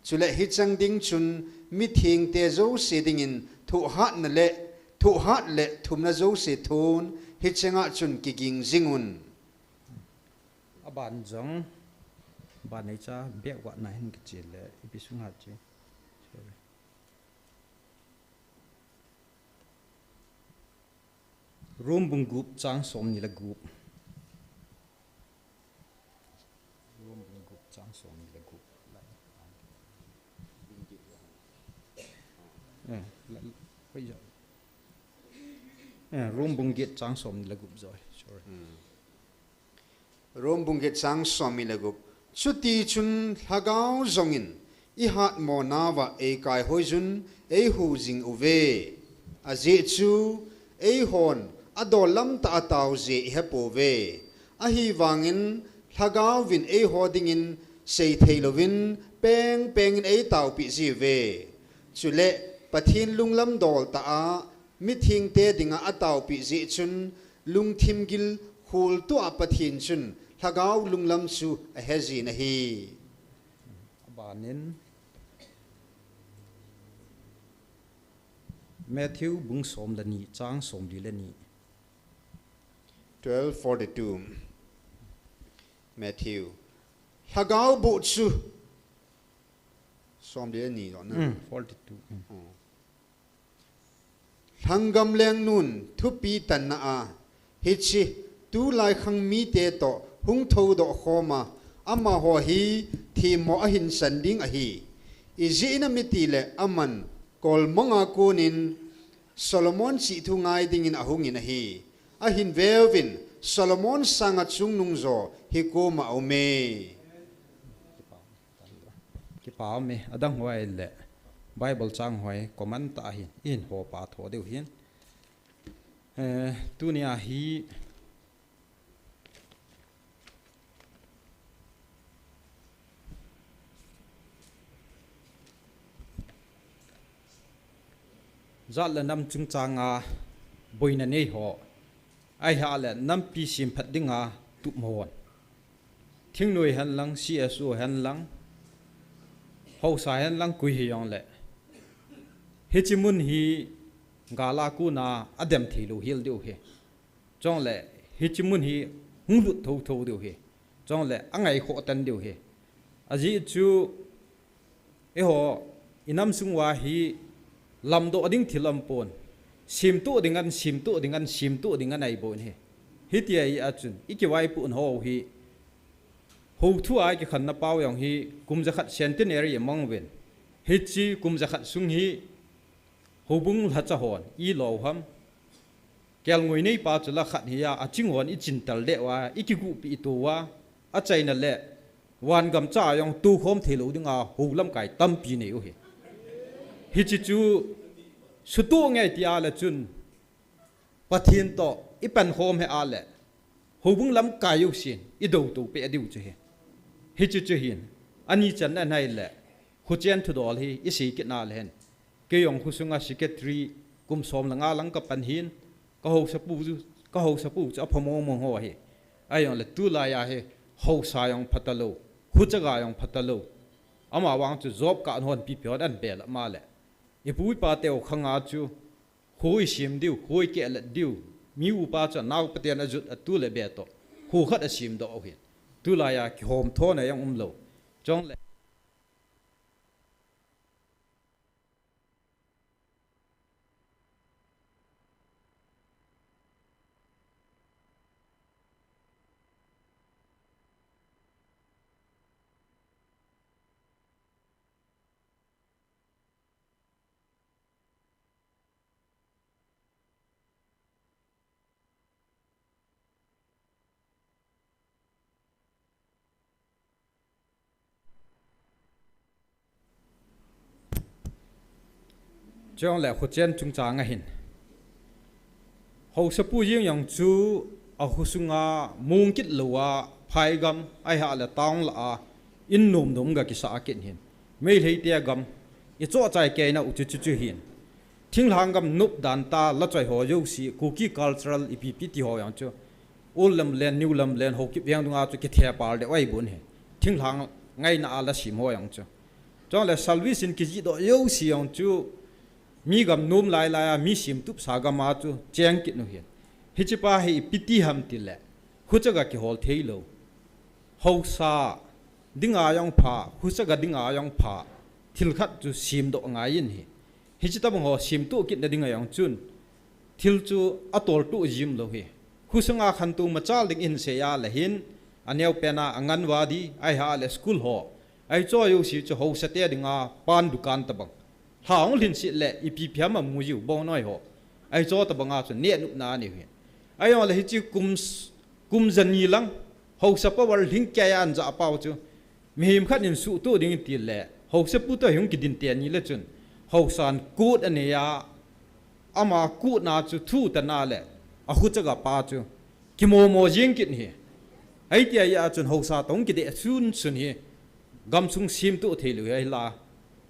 Chule hicheng ding chun mithengte jouse dingin thohhatna le, thohhat le thumna jouse thon, hichenga chun kiging jing un. Aban jong, ban nei cha, bek wa na hin kiche le, ipi sunga che. Sorry. Rom bung gup chang somni le gup. Rom bung gup chang somni le gup. Eh, la, la, eh, Rom bung get chang somni le gup joi. Sorry. Hmm. Rom bung get chang somni le gup. Chuti chun lhagao jongin ihatmo nauva eikaihoi jun eihu jing uve. Ajeh chu eihon adol lamtah a tao je ihepouve. Ahivangin lhagaovin eiho dingin seithei louvin pengpengin eitaopi jiuve. Chule Pathen lunglam dol tah a mithengte dinga ataopi jeh chun, lungthim gil khol tua Pathen chun lhagao lunglam chu ahejin ahi. Abanin Matthew bung som le ni, chang somli le ni. Twelve forty-two. Matthew. Lhagao boh chu. Somli le ni jong na. Hmm, forty-two. Hmm. Oh. Lhanggam lengnun thupi tanna a, hiche tulai khang mite toh hung thoudoh khoma, amaho hi themmo ahin san ding ahi. Ijeh inem itile aman kolmanga konin Solomon chih thu ngai dingin ahungin ahi. Ahin veuvin Solomon sanga chungnung jo hikoma aume. Kipa ume, adang ho ahile Bible chang ho hi common tah ahin, ihin hopa tho diu ahin. Eh, tunia hi jat le nam chungchanga boina nei ho, Ahi hale, nampi semphat dinga tup mo hon. Thingnoi hen lang, C S O hen lang, Haosa hen lang, koi hijongle, hiche mun hi gal a kona adem thei lou hel diu ahi. Chule hiche mun hi hung lut thotho diu ahi. Chule angai khoh tan diu ahi. Ajeh chu, eiho, inam sung uva hi lamdoh ding thil aum pon. Semtoh ding an, semtoh ding an, semtoh ding an ahi bon ahi. Hitia hi a chun, ikivaipohna ho hi, hou thu a ikikhenna pau jong hi, kum jakhat centenary amang uvin. Hiche kum jakhat sung hi, houbung lhacha hon, ilo ham. Kelngoi neipa chu la khat hi a, aching hon ichin tal deh uva, ikiguhpeh tou uva, achaina le, van gam cha jong toukhom thei lou dinga hou lamkai tampi nei u ahi. Hiche chu sutoh nge tia le chun, Pathen toh ipankhom hih a le, houbung lamkai jousen idou tou peh diu chu ahi. Hiche chu hin, ani channa ahile, khochen thudol hi isei kit na le hen. Kei jong khosunga secretary kum som le nga lang kapan hin, ka haosapu chu, ka haosapu chu apha mong mong ho ahi. Ahijongle tulai a hi haosa jong phatalou, khochaga jong phatalou. Amavang chu job card hon pipi hon anbel a male, ipu ipa teu khanga chu, kho isem diu, kho ikehlet diu, mi upa chu anaopa ten ajut a tu le be toh, kho khat asemdoh u ahin. Tulai a kihom thona jong umlou. Chule Chule khochen chungchang a hin, haosapu jeng jong chu akhosunga mong kit louva, phaigam, ahi hale town lah a, in nom nom ga kisah kit hin. Meitei te gam, ichoh chai keina u chu chu chu hin. Thinglhang gam nop dan tah la choi ho jouse, Kuki cultural ipi ipi ti ho jong chu, Old Lamlen, New Lamlen, Haokip veng dunga chu kithe pal deh u ahi bon ahi. Thinglhang ngaina a la sem ho jong chu. Chule service in kijih doh jouse jong chu, mi gam nom lai lai a, mi semtup sa gam a chu cheng kit u ahin. Hiche pa hi ipi ti ham tile, khochaga kihol thei lou. Haosa dinga jong pha, khochaga dinga jong pha, thil khat chu semdoh ngai in ahi. Hiche tabang ho semtoh kitna dinga jong chun, thil chu atoltoh jim lou ahi. Khosunga khantou machal ding in sei a le hin, aneo pen a Anganwadi, ahi hale school ho, ahi cho jouse chu haosa te dinga pan dukan tabang. Lha hung lhin sih le ipi ipi ham amu jiu, bongnoi ho. Ahi cho tabang a chu neh nopna anei u ahin. Ahijongle hiche kum s-, kum jani lang, haosa power lhingkei a anjah pau chu, mihem khat in suhtoh ding tile, haosapu toh hung kidin teni le chun, haosan kut anei a, ama kutna chu thu tana le, akhochaga pa chu kimomo jing kit ahi. Hitia hi a chun haosa toh kideh sun sun hi, gamsung semtoh thei lou ahi la,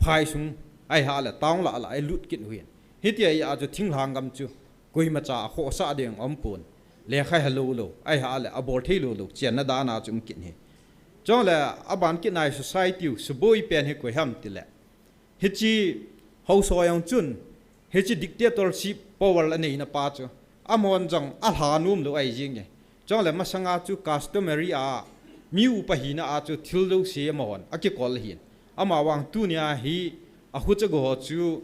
phaisung, ahi hale town lah lah a ilut kit u ahin. Hitia hi a chu thinglhang gam chu, koimacha akhohsah ding aum pon. Lekha he lou lou, ahi hale abol thei lou lou, chenna dan a chu um kit ahi. Chule aban kit na hi society u suboi pen hi koi ham tile, hiche haosa jong chun, hiche dictatorship power aneina pa chu, amahon jong alha nom lou ahi jenge. Chule masanga chu customary a, mi upa hina a chu thil jouse amahon akikol ahin. Amavang tunia hi akhochaga ho chu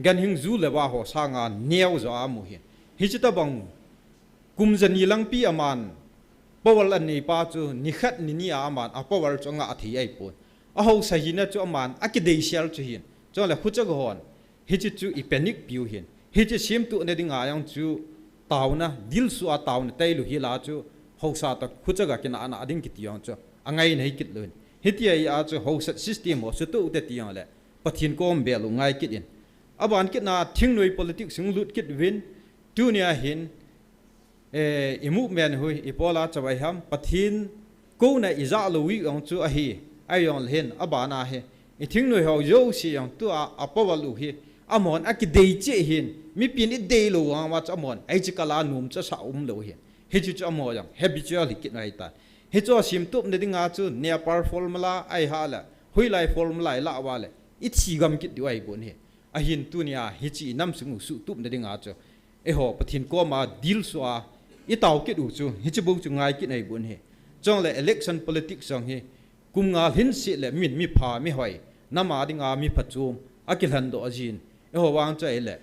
ganhing ju le va ho sanga neo jo a amu ahin. Hiche tabang kum jani langpi aman power anei pa chu nikhat nini a aman a power chu anga thei ahi pon. Ahaosa hina chu aman akideisel chu ahin. Chule khochaga hon hiche chu i panic piu ahin. Hiche semtohna dinga jong chu taona, dilsu a taona tailou hila chu haosa toh khochaga kinahna ding kiti jong chu angaina hi kit lou ahin. Hitia hi a chu haosa system ho sutoh u te ti jongle Pathen kom bel u ngai kit in. Aban kit na thingnoi politics hung lut kit uvin, tunia hin, eh, i movement u hi ipi bola chavai ham, Pathen kouna ijah lou u jong chu ahi, ahijongle hin, abana hi, i thingnoi ho jouse jong tua a power u hi, Amahon akidei cheh hin, mipin idei lou vang uva chu amahon hiche kal a nom chu asa umlou hin. Hiche chu amaho jong habitual hi kit ahitai. Hichu simtup nading a chu Napier formula ahi hale, hoilai formula ilah uva le, ithi gam kit diu ahibou ahi. Ahin tunia hiche inam sung u suhtup nading a chu, eiho Pathen koma deal soh a, itao kit u chu, hiche bou chu ngai kit ahibou ahi. Chule election politics jong hi, kum nga lhin seh le min mipha mihoi, nam a dinga miphachom akilhen doh ajin. Eiho vang chu ahile,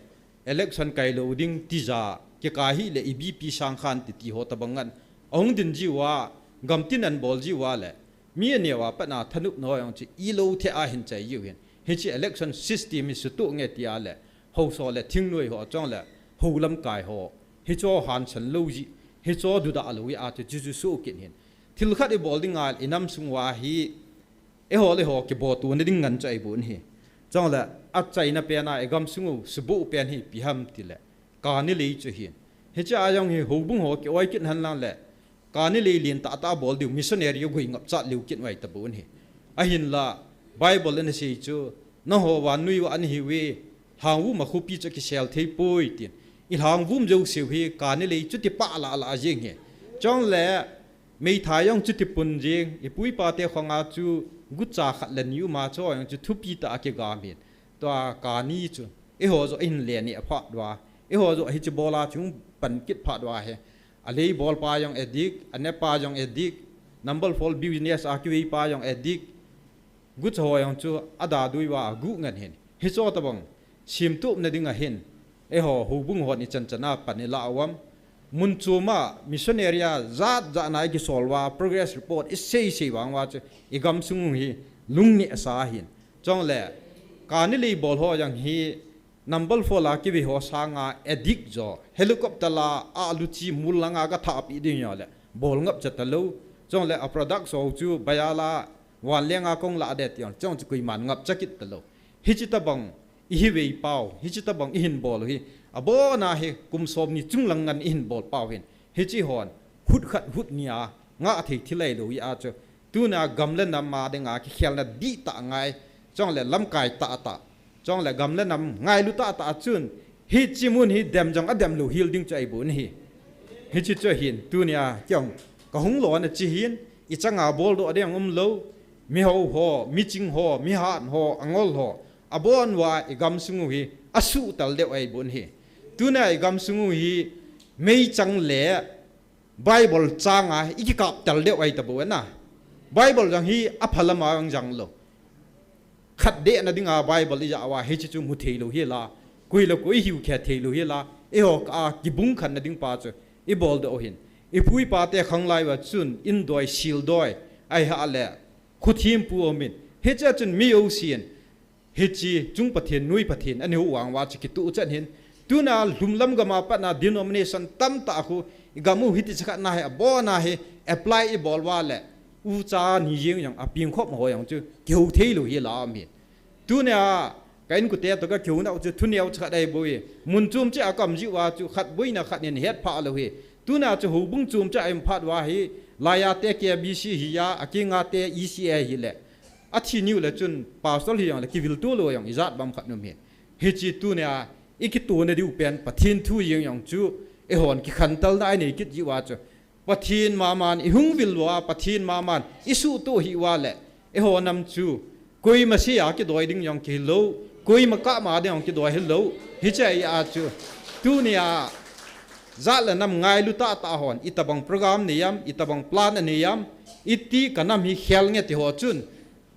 election kai lou ding tija, kikai hile iBP sang khan ti ti ho tabang ngan. Ahung din jiuva, gam tin an bol jiuva le, mi aneo a pat a thanop na ho jong chu ilou thei a hin chai jiu hin. Hiche election system hi suhtup nge tia le, haosa le thingnoi ho chule, hou lamkai ho. Hichu hansan lou ji, hichu duda lou ji a chu chu chu suh kit hin. Thil khat ibol ding a inam sung uva hi, eiho le eiho kiboh tu nading ngan chu ahibou ahi. Chule, achaina pen a igam sung u suhboh pen hi ipi ham tile, kani lei chu hin. Hiche a jong hi houbung ho ki-oi kit hen lang le, kani lei lentah tah bol diu missionary u gui ngap chat leu kit u ahi tabou ahi. Ahinla, Bible in asei chu, nangho vannoi u nahiuve, lhangvum a khopi chu kisel thei poi tin. Ilhangvum jouseu hi kani lei chuti pah lah lah jeng hi. Chule, meithai jong chuti pun jeng, ipu ipa te khonga chu gucha khat le ni um a chu jong chu thupi tah a kigam hin. Tua kani chu, eiho joh ihin le neh phat uva, eiho joh hiche bol a chu hung pan kit phat uva hi. Alei bol pa jong addict, aneh pa jong addict, number four business a kivei pa jong addict, gucha ho jong chu adadui uva aguh ngen hin. Hichu tabang, simtup nading a hin, eiho houbung hon ichan chan a pan ilah uvam. Mun chom a missionary a jat jat na ikisol uva, progress report isei sei vang uva chu, igam sung u hi lungneh asa hin. Chule, kani lei bol ho jong hi, number four la kivei ho sanga addict jo, helicopter la alu chi mul langa gathahpi ding jo le, bol ngap cha talou. Chule, a product ho chu, baya la, van lenga kong lah de ti jong, chu koiman ngap cha kit talou. Hiche tabang, ihi vei pau, hiche tabang ihin bol u hi, abon a hi kum som ni chung lang ngan ihin bol pau hin. Hiche hon, hut khat hut ni a, ngah thei thil ahilou hi a chu. Tunia gam le nam a dinga kikhelna dihtah ngai, chule lamkai tah tah, chule gam le nam ngailu tah tah chun, hiche mun hi dem jong adem lou hel ding chu ahibou ahi. Hiche chu hin, tunia kei jong kahung lona chu hin, ichang a bol doh ding umlou, mihao ho, miching ho, mihat ho, angol ho, abon uva igam sung u hi asuh tal deu ahibou ahi. Tunia igam sung u hi meichang le Bible chang a ikikap tal deu ahi tabou ahi. Bible jong hi aphalam a jong jang lou. Khat deh nading a Bible ija uva hiche chu mu thei lou hi la, koi le koi ihiu khe thei lou hi la, eiho kah a kibung khen nading pa chu ibol doh u hin. Ipu ipa te khang lai uva chun indoi, sildoi, ahi hale, khuthem pu aum in. Hiche a chun mi jousen, hiche chung Pathen, noi Pathen, aneo vang uva chu kituh chan hin. Tunia lhumlam gam a pat a denomination tamtah khu, igam u hiti cha khat na hi, abon a hi, apply ibol uva le, ucha ni jeng jong, apeng khop ho jong chu, kihou thei lou hi la aum hin. Tunia, ka inkote toh kakihou nau chu, thuneo cha khat ahibou hi. Mun chom cheh a kaum jiu va chu, khat boina khat in het pha lou hi. Tunia chu houbung chom cheh a um phat uva hi, laiya te K B C hi a, akinga te E C A hi le. Athi niu le chun pastor hi jong le kivil tu lou jong ijat bang khat um hi. Hiche tunia ikituna diu pen Pathen thu jeng jong chu eihon kikhantelna inei kit jiu va chu. Pathen maman ihung vil uva, Pathen maman isuhtup hi uva le eiho nam chu koima sea kidoi ding jong kihi lou, koima kama ding jong kidoi hi lou. Hiche a chu tunia jat le nam ngailu tahtah hon, itobang program nei am, itobang plan anei am, iti ka nam hi khel nge ti ho chun,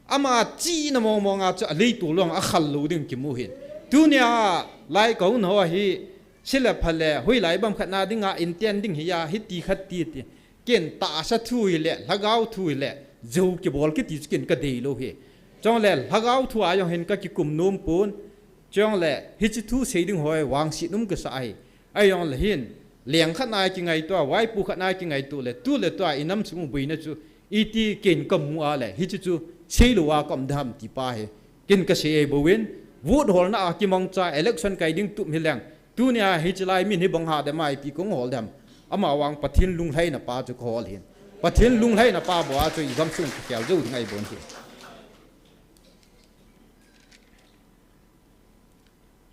ama chihna mong mong a chu aleitol jong akhal lou ding kimu hin. Tunia lai kahung ho hi, sile phale, hoilai bang khat na dinga inten ding hi a, hiti khat ti ti. Ken tahsa thu hi le, lhagao thu hi le, jou kibol kiti chu ken kadei lou hi. Chule, lhagao thu a jong hin kakikum nom pon, chule, hiche thu sei ding ho vangset um kasa hi. Ahijongle hin, leng khat na kingaito a, vaipo khat na kingaito le, tu le tua inam sung u boina chu, iti ken kamu a le, hiche chu, seilou a kaum dam ti pa hi. Ken kasei bou in, vote holna a kimangcha election kai ding tup hi leng. Tunia hiche lai min hi bang ha dem a ipi kong hol dem. Ama vang Pathen lunglhaina pa chu kahol hin. Pathen lunglhaina pa bou a chu igamsung kikhel jou ding ahi bon hi.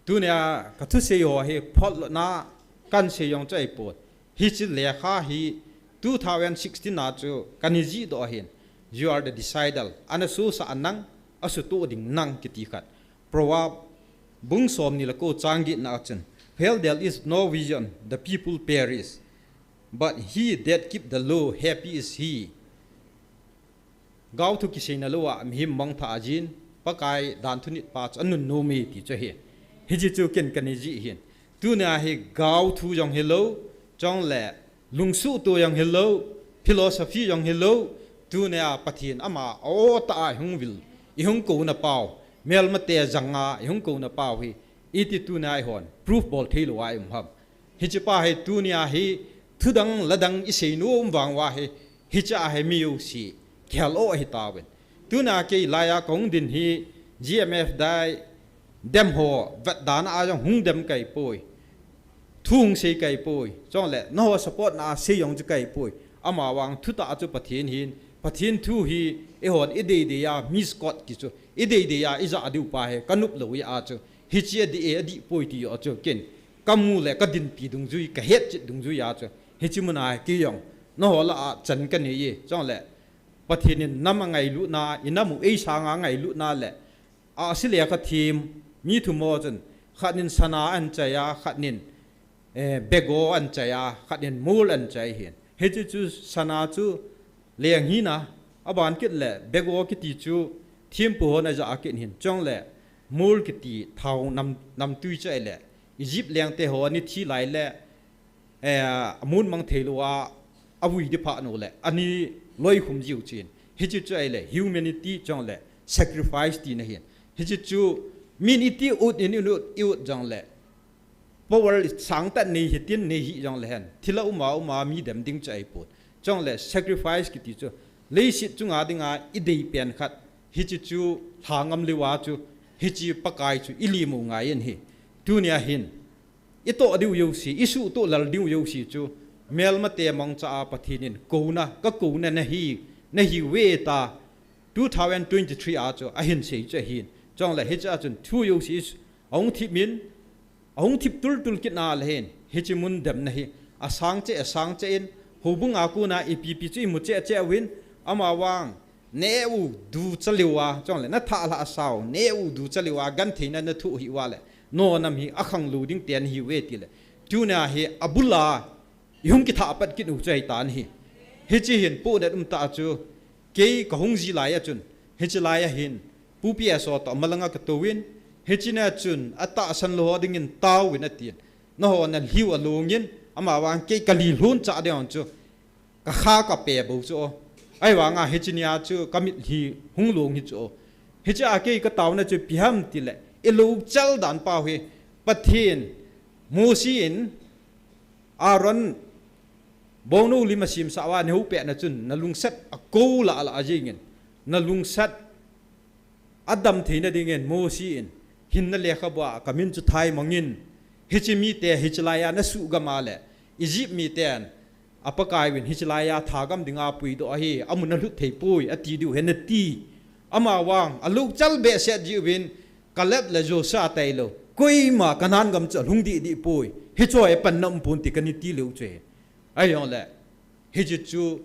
Tunia kathusei ho hi photlona kahin sei jong chu ahipon. Hiche lekha hi two thousand sixteen a chu kahin jihdoh ahin. You are the decider. Ana sosah nang, asutoh ding nang kiti khat. Proverb bung somni le ko chang getna a chun, Where there is no vision, the people perish. But he that keep the law, happy is he. Gaothu kiseina louva mihem mangthah ajin, Pakai danthu nit pa chu anunnom e ti chu ahi. Hiche chu ken kahin jih ahin. Tunia hi gaothu jong hilou, chule lungsuhto jong hilou, philosophy jong hilou, tunia Pathen ama aw tah a ihung vil, ihung kouna pau, melmate janga ihung kouna pau hi, iti tunia eihon proof bol theilou a i um ham. Hiche pa hi tunia hi thudang ladang isei nom vang uva hi, hiche a hi mi jouse kihal o ahitauvin. Tunia kei laiya kahung din hi G M F dai dem ho vetdana a jong hung dem kahipoi. Thu hung sei kahipoi. Chule nangho support na a sei jong chu kahipoi. Amavang thutah chu Pathen hin, Pathen thu hi eihon ideidei a mi scout kichu ideidei a ija diu pa hi kanop lou jeh a chu, hiche adih e, adihpoi ti joh chu ken kamu le kadinpi dungjui, kahetchet dungjui a chu, hiche muna hi kei jong nangho lah a chan kanei e. Chule Pathen in nam angailutna, inam u eisanga angailutna le ahsi lekha them mi thum ho chun, khat in sana ahin chai a, khat in, eh, bego ahin chai a, khat in mol ahin chai ahin. Hiche chu sana chu leng hina, aban kit le bego kiti chu thempu hon aja kit ahin. Chule mol kiti thao nam, namtui chu ahile Egypt lengte ho ana thi lai le, eh, amun mang theilouva avui ding phat nu le ana loikhum jiu chu ahin. Hiche chu ahile humanity chule sacrifice tina ahin. Hiche chu min iti ut in ut, i ut jongle power sangtah nei hitin nei hih jongle hen, thilha uma uma mi dem ding chu ahipon. Chule sacrifice kiti chu leiset chunga dinga idei pen khat, hiche chu lha ngam leuva chu hiche Pakai chu ilim u ngai in ahi. Tunia hin itoh diu jouse, isuhtoh lal diu jouse chu melmate mangcha a Pathen in kouna, kakouna nahi, nahiuve tia two thousand twenty-three a chu ahin sei chu ahin. Chule hiche a chun thu jouse ahung thip in, ahung thip tultul kit na le hin, hiche mun demna hi asang cheh, asang cheh in, houbunga kona ipipi chu imu cheh cheh uvin, amavang neh u ducha leuva, chule nathah lhah sao, neh u ducha leuva gentheina nathoh hih uva le, nonam hi akhang lou ding te nahiuve tile, tunia hi abula ihung kithah pat kit u chu ahitan ahi. Hiche hin pohnat umtah chu kei kahung ji lai a chun, hiche lai a hin Pu P S O toh malanga katouvin, hiche nia chun atahsan lou ho dingin taovin atin. Nangho nalhiu alongin, amavang kei kali lhon chah ding chu kakha kape bou chu o. Ahivanga hiche nia chu kamitlhi hung long hi chu o. Hiche a kei kataona chu ipi ham tile, ilungchal dan pau hi, Pathen, Mosi in Aaron bongnou lim asemsah uva neihoupehna chun nalungset akou lah lah jengin, nalungset adam theina dingin Mosi in hinna lekhabua kamin chu thaimangin, hiche mite hiche laiya nasuhgam a le Egypt miten, Apakai uvin hiche laiya thagam dinga puidoh ahi, amun alhut theipoi ati diu hen nati. Amavang alungchal behseh jeh uvin Caleb le Joshua tailou koima Canaan gam chu alhung deh deh poi, hicheho hi panna umpon ti kana ti leu chu ahi. Ahijongle hiche chu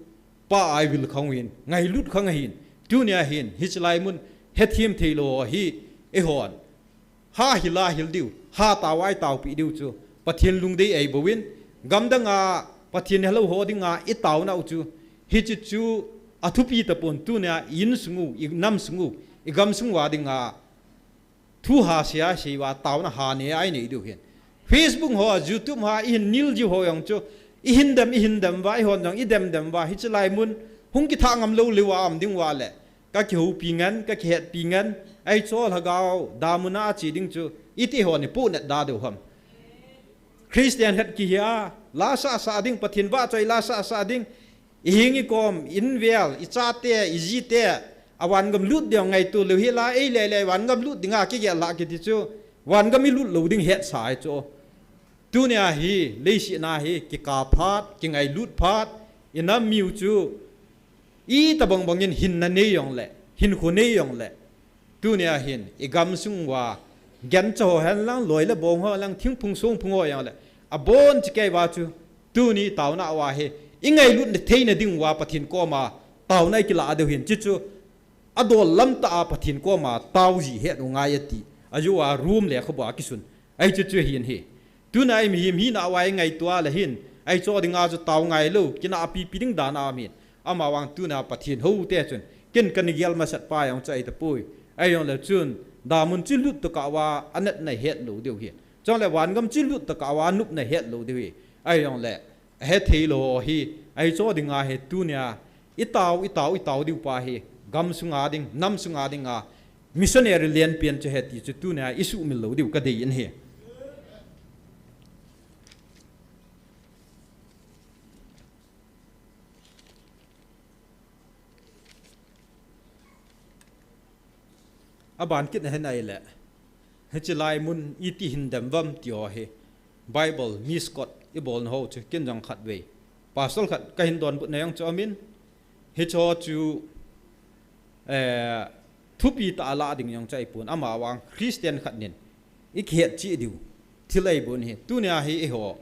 Pa a ivil khang uvin, ngailut khang ahin, tunia hin hiche lai mun hethem theilou hi eihon ha hila hil diu, ha taova itaopeh diu chu Pathen lungdei ahibouvin, gamdanga Pathen helou ho dinga itaonau chu, hiche chu athupi tapon, tunia i insung u, inam sung u, igam sung uva dinga thu ha seisei uva taona ha nei a inei diu hin. Facebook ho, YouTube ho a ihin nil jiu ho jong chu, ihin dem, ihin dem uva, eihon jong idem dem uva, hiche lai mun hung kithah ngam lou leuva um ding uva le, kakihoupi ngen, kakihetpi ngen, ahi chu lhagao damuna ache ding chu, iti hon ipohnat da diu ham. Christian het kihia, la sahsah ding, Pathen vahchoi la sahsah ding, ihing ikom, invel, ichate, ijite, avangam lut ding ngaito leu hila, eile le vangam lut dinga kigel lah kiti chu, vangam ilut lou ding hetsa ahi chu. Tunia hi, leiset na hi, kikap phat, kingailut phat, inam miu chu, itobang bangin hinna nei jongle, hinkho nei jongle, tunia hin, igam sung uva, Gancha ho hen lang, loi le bong ho lang, thingphung songphung ho jong le, abon chikei uva chu, tuni taona uva hi, i ngailutna theina ding uva Pathen koma taona i kilah diu hin, chuchu adol lam tah a Pathen koma tao ji het u ngai ati, ajo a Rom lekhabu a kisun, ahi chuchu hin hi. Tuna i mihem hina uva i ngaito a le hin, ahi cho dinga chu tao ngai lou, kinahpipi ding dan a um hin. Amavang tuna Pathen houte chun, ken kana gel masat pa jong chu ahi tapoi. Ahi jong le chun, damun chu lut tokah uva, anatna het lou diu hi. Chule vangam chu lut tokah uva, anopna het lou diu hi. Ahi jong le, ahe thei lou hi, ahi cho dinga hi tunia, i tao, i tao, i tao diu pa hi, gam sunga ding, nam sunga dinga, missionary lenpen chu ahi ti chu tunia, i sumil lou diu kadei in hi. Aban kit na hin ahile, hiche lai mun iti hin dem uvam ti ho hi, Bible mi Scott i bolna ho chu ken jong khatvei, pastor khat kahin donbutna jong chu aum in, hiche ho chu, eh, thupi tah a lah ding jong chu ahipon, amavang Christian khat nin i kihet cheh diu thil ahibou ahi. Tunia hi eiho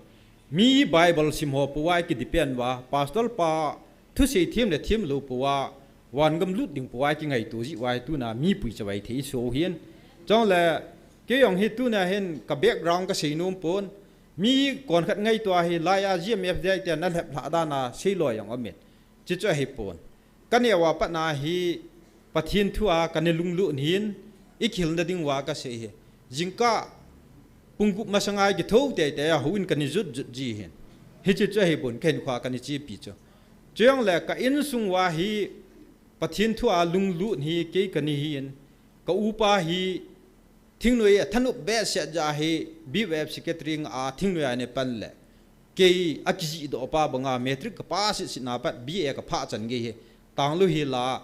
mi Bible sim ho pouva i kidepend uva, pastor pa thusei them le them lou pouva, vangam lut ding pouva i kingaito jeh uva hi tuna mipui chavai thei i soh u hin. Chule, kei jong hi tunia hin ka background kasei nom pon, mi konkhat ngaito a hi, laiya G M F D I ten alhep lhah dan a sei loi jong aum in. Chuchu ahipon, kaneo a pat na hi Pathen thu a kana lunglut hin, i kihilna ding uva kasei hi. Jingkah pung gup masanga i kithou teitei a houin kana jot jot ji hin. Hiche chu ahipon, kahinkhoa kana chepi chu. Chujongle ka insung uva hi Pathen thu a lunglut hi kei kana hin, ka upa hi thingnoi a thanop behseh jeh a hi B Y F secretary nga a thingnoi a ana pan le, kei akijihdoh pa banga matric ka pass sitna pat B A ka phah chan gei hi, tanglou hi la,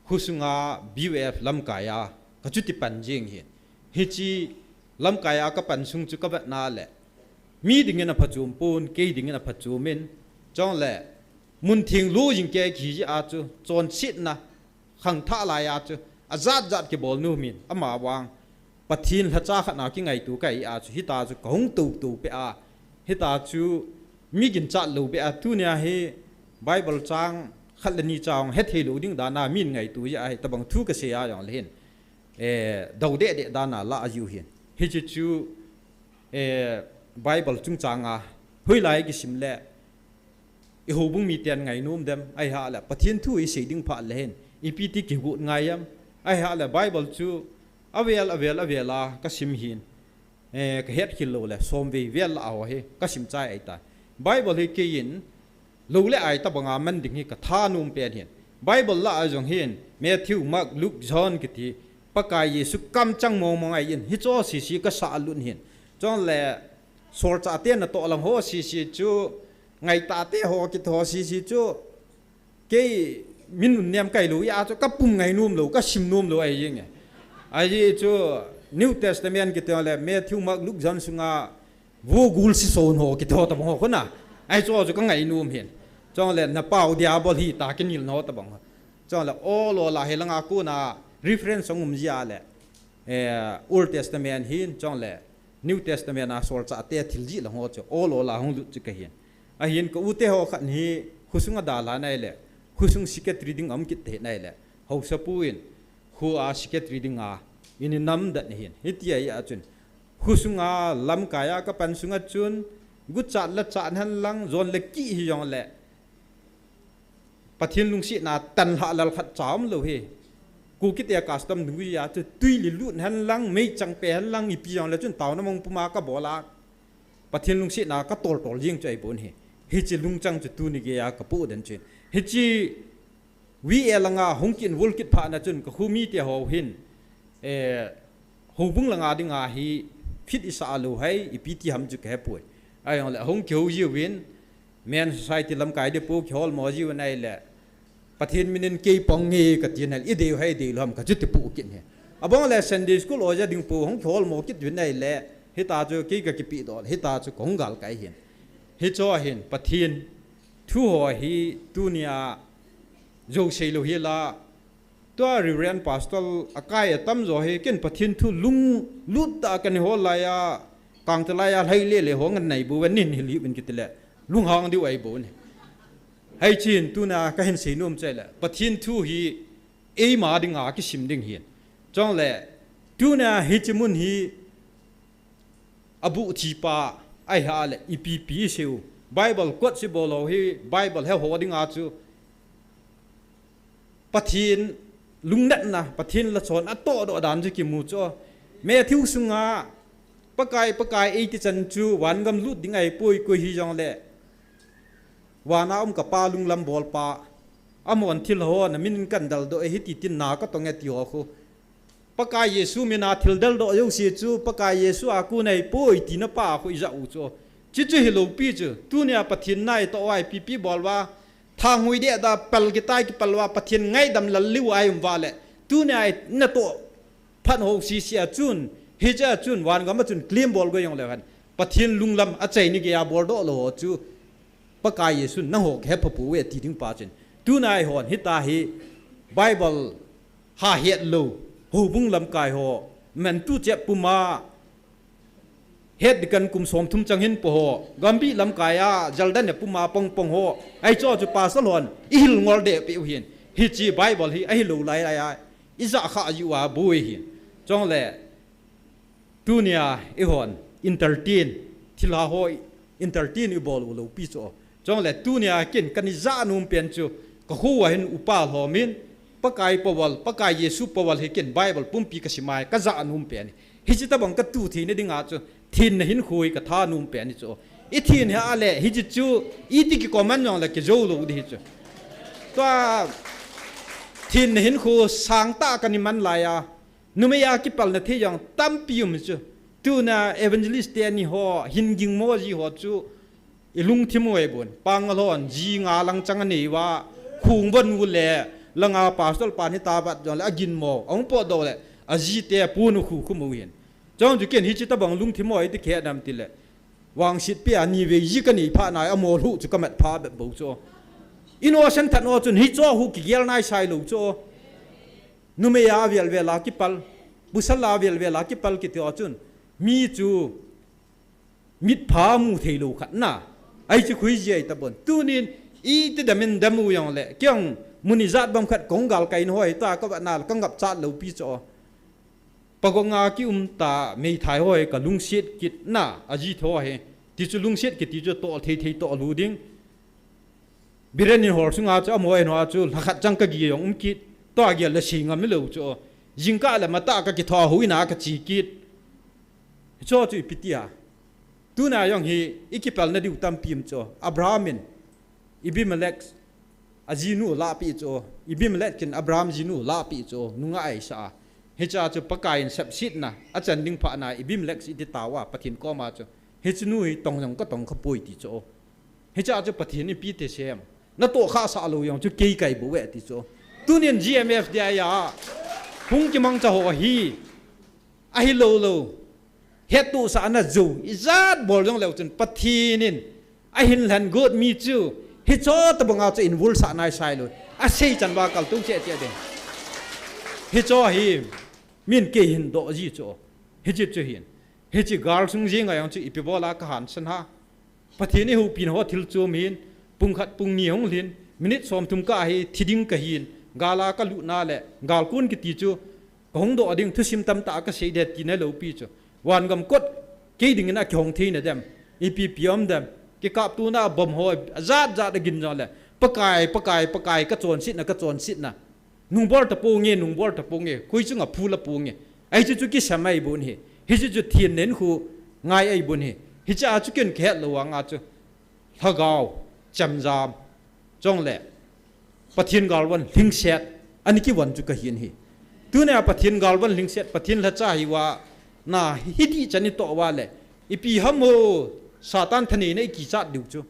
khosunga B Y F lamkai a ka chuti pan jing hin. Hiche lamkai a ka pan sung chu ka vetna le, mi dingin aphachom pon, kei dingin aphachom in, chule mun theng lou jing kei kihi jeh a chu, chonsetna khangthah laiya chu ajat jat kibol nom in, amavang Pathen lhacha khat na kingaito kahi a chu, hita chu kahung toutou peh a, hita chu mi ginchat lou beh a, tunia hi Bible chang khat le ni chang hethei lou ding dan a min ngaito jeh a hitobang thu kasei a jongle hin, eh, dou deh deh dan a lah jiu hin. Hiche chu, eh, Bible chungchang a hoilai kisim le, i houbung miten ngainom dem, ahileh Pathen thu i sei ding phat le hin ipi ti kigot ngai em? Ahileh Bible chu avel, avel, avel a kasim hin, eh, kahet khel lou le, somvei vel lah a ho hi kasim chai ahitai. Bible hi keiin lou le ai tobanga man ding hi kathanom pen hin. Bible lah a jong hin Matthew, Mark, Luke, John kiti Pakai Jesu kamchang mong mong ahin, hiche ho sese kasah lut hin. Chule solchah te natoh lang ho sese chu, ngaitah te ho kiti ho sese chu, kei min nunnem kahi lou jeh a chu kapum ngai nom lou, kasim nom lou ahi jeng e. Ajeh chu New Testament kiti ho le Matthew, Mark, Luke, John sunga Vo gul sison ho kiti ho tobang ho khu na. Ahi chu chu ka ngainom hin. Chule na pau Diabol hita kinelna ho tobang ho. Chule ol ol a hilanga kona reference hung um jia le, eh, Old Testament hin, chule New Testament a solchah te thil jih lang ho chu ol ol a hung lut chu kahin. Ahin ka u te ho khat hi khosung a dalha nai le, khosung secretary ding um kit te nai le, haosapu in, Khu a secretary dinga, ini namdet nahin. Hiti ahi a chun, khosunga lamkai a kapan sunga chun, guchat lachat hen lang, jon le kih hijongle, Pathen lungsetna tanlhah lal khat cha umlou hi. Kukite custom dungjui a chu, tui le lut hen lang, meichang pe hen lang, ipi jongle chun, taona mong puma kabol a, Pathen lungsetna katol tol jing chu ahipon hi. Hiche lungchang chu tuni geiya kapoh den chu. Hiche V A langa hung kit, vol kit phat na chun, ka kho mite ho hin, eh, houbung langa dinga hi fit isah lou hai, ipi ti ham chu kahepoi. Ahijongle, hung kihou jiuvin, Men Society lamkai ding pu kihol mo jiuvin ahile, Pathen minin kei pang nge kati nal, idei u hai, idei lou ham kachuti pu kit hi. Abang le Sunday School oja ding pu hung kihol mo kit uvin ahile, hita chu kei kakipi dol, hita chu kahung galkai hin. Hicho hin, Pathen thu ho hi tunia, Jou sei lou hi la, Tua Reverend Pastor akai atam jo hi ken Pathen thu lunglut tah a kana hol lai a, kangta lai a lhai le le ho ngan nai bou ve nin hil hi un kiti le, lunghang diu ahi bou ni. Hei chin tuna kahin sei nom chai le, Pathen thu hi eima dinga kisim ding hin. Chong le, tuna hiche mun hi abu thi pa, ahi ha le, ipi pi seu. Bible quote si bol ho hi, Bible he ho dinga chu. Pathen lungnatna, Pathen lachon atoh doh dan chu kimu chu. Matthew sunga, Pakai, Pakai eiti chan chu, vangam lut ding ahi poi koi hi jong le. Vana um ka pa lunglam bol pa. Amon thil ho, na min kan dal doh e hiti tin na ka tong e ti ho khu. Pakai Jesu mina thil dal doh jouse chu, Pakai Jesu a kon ahi poi tina pa khu ija u chu. Chi chu hi lopi chu, tunia Pathen na itoh uva ipi pi bol uva, thanghui deh da pal kitai kipal uva, Pathen ngaidam lal liu ahi um uva le. Tunia i natoh phat ho sisi a chun, hiche a chun, vangam a chun claim bol go jong le hen. Pathen lunglam achai ni gei a bol doh lou ho chu. Pakai Jesu nangho kahe pha pou ve ti ding pa chin. Tuna eihon hita hi Bible ha het lou, houbung lamkai ho, mantu chep puma, het dikan kum som thum chang hin po ho, Gambih lamkai a, Jordan a puma pong pong ho, ahi cho chu pastor hon, ihil ngol deh peh u hin. Hiche Bible hi, ahi lou lai lai a, ija kha jiu a boi hin. Chong le, Tunia eihon entertain, thilha ho entertain ibol u lopi chu. Chong le tunia ken kana ja nom pen chu, ka khu a hin upa lhom in, Pakai power, Pakai Jesu power hi ken Bible pumpi ka simai, ka ja nom pen. Hiche tabang ka tu thei na dinga chu, thenna hinkho hi ka tha nom pen chu. I then hi a le, hiche chu, iti kikom a jong le kijo lou di hi chu. Tua, thenna hinkho sangtah kana man lai a, Numei a kipalna thei jong tampi um chu. Tuna evangelist te ni ho, hin ging mo ji ho chu. I lungthim u ahi bon. Pangal hon, ji nga lang chang anei uva. Khung bon u le, langa pastor pa ni ta bat jong le, agin mo. Ahung po do le, aji te pu nu khu khu mo hin. Chong chu ken hiche tabang lungthim u ahi ti khe dam ti le. Vangset pe a ni vei ji kanei pha nai a mo lhu chu ka mat pha bep bou chu. Innocent that no chun hicho hu kigel nai sai lou chu. Numei a vel vel a kipal, pasal a vel vel a kipal kiti o chun, mi chu mitpha mu thei lou khat na. Ahi chu khui ji ahi ta bon. Tunin, iti dam in dam u jong le, kei jong mun ijat bang khat kong gal kai in hoi ta ka va na ka ngap chat lou pi chu. Pagong a ki um ta meithai hoi ka lungset kit na, aji tho hi. Ti chu lungset kiti chu tol thei thei tol u ding. Biren in hol sunga chu, amo en hoa chu, lhakhat chang ka gi jong um kit, tua gel le si ngam lou chu. Jingkah le matah ka kitho hui na ka chi kit. Cho chu ipi tia. Tuna jong hi, i kipalna diu tampi um chu. Abraham in, Abimelech, ajinu lahpi chu. Abimelech in Abraham jinu lahpi chu. Nunga aisa. Hicha chu Pakai in sepsetna, achan ding pha na, Abimelech iti tawa, Pathen koma chu. Hiche nu hi tong jong ka tong kha poi ti chu. Hicha chu Pathen in ipi ti sem. Na toh kha sa lou jong chu kei kai bou ve ti chu. Tunin G M F D I a. Hung kimangcha ho hi. Ahi lou lou. Hettohsahna jou. Ijat bol jong leu chun Pathen in. Ahin lhan got mi chu. Hicho tabanga chu invul sa nai sai lou. Asei chan va kal tung che che ding. Hicho hi. Min kei hin doh ji chu. Hiche chu hin. Hiche gal sung jing a jong chu ipi bola ka hansan ha. Pathen in houpina ho thil chom hin, pung khat pung ni hung lhin, minute som thum ka hi thi ding ka hin, gal a ka lut na le, gal kun kiti chu, ka hung doh ding thusim tamtah ka sei det tina lou pi chu. Vangam kot, kei dingin a kihong theina dem, ipi pi um dem, kikaptona bomb ho, ajat jat a gin jong le, Pakai, Pakai, Pakai, ka chonsetna, ka chonsetna. Nungbol ta ponge, nungbol ta ponge, koi chunga phu la ponge. Ahi chu chu kisam ahi bon hi. Hiche chu thenna hinkho ngai ahi bon hi. Hiche a chu ken ka het lou anga chu. Lhagao, chamjam. Chong le. Pathen galvan lhingset. Ani kivon chu ka hin hi. Tuna Pathen galvan lhingset, Pathen lhacha hi uva. Na hiti chan i toh uva le. Ipi ham ho, Satan thaneina i kichat diu chu.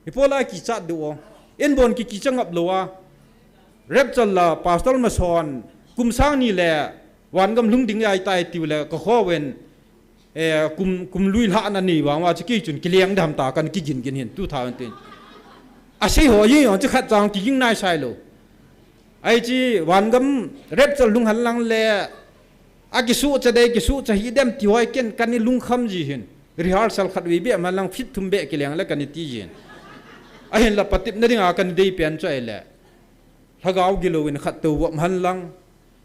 Ipola kichat diu o. Inbon ki kicha ngap lou a. Rapture la Pastor Mason kum sang ni le vangam lhung ding ahi tai tiu le ka kho ven, eh, kum, kum lui lhah na ni vang uva chu kei chun kileng dam ta kan kigin gin hin tu tha an tin. Asei ho ye yong chu khat chang kiging nai sai lou. Ahi chi vangam rapture lunghan lang le, akisuhcha dei, kisuhcha hih dem ti ho hi ken kana lungkham ji hin. Rehearsal khat vei beh man lang, feet thum beh kileng le kana ti ji hin. Ahinla patepna dinga kana dei pen chu ahile, lhagao gilou in khat tou vop hen lang,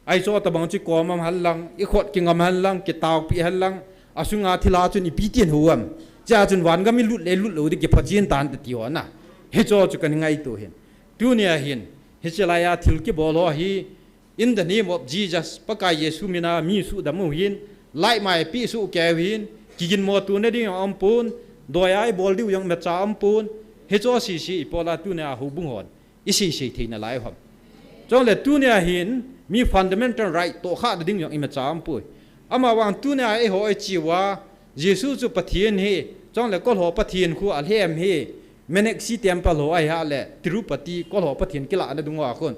ahi chu tabang chu kom ham hen lang, ikhut kingam hen lang, kitaopi hen lang, asunga thilha chun ipi tin hou ham. Chea chun vangam ilut le lut lou ding kiphachen tan te ti ho na. Hicho chu kana ngaito hin. Tunia hin, hiche laiya thil kibol ho hi, in the name of Jesus, Pakai Jesu mina mi suhdam u hin, laimai pi suhkei u hin, kiginmo tuna ding jong aumpon, doiya ibol diu jong imacha aumpon, hicho sese ipola tunia houbung hon isei sei theina lai u ham. Chule tunia hin mi fundamental right tohkhah ding jong imacha aumpoi. Amavang tunia eiho ichi uva, Jesu chu Pathen ahi, chule kol ho Pathen khu alhem ahi, Meenakshi temple ho ahileh, Tirupati kol ho Pathen kilahna dung uva khun.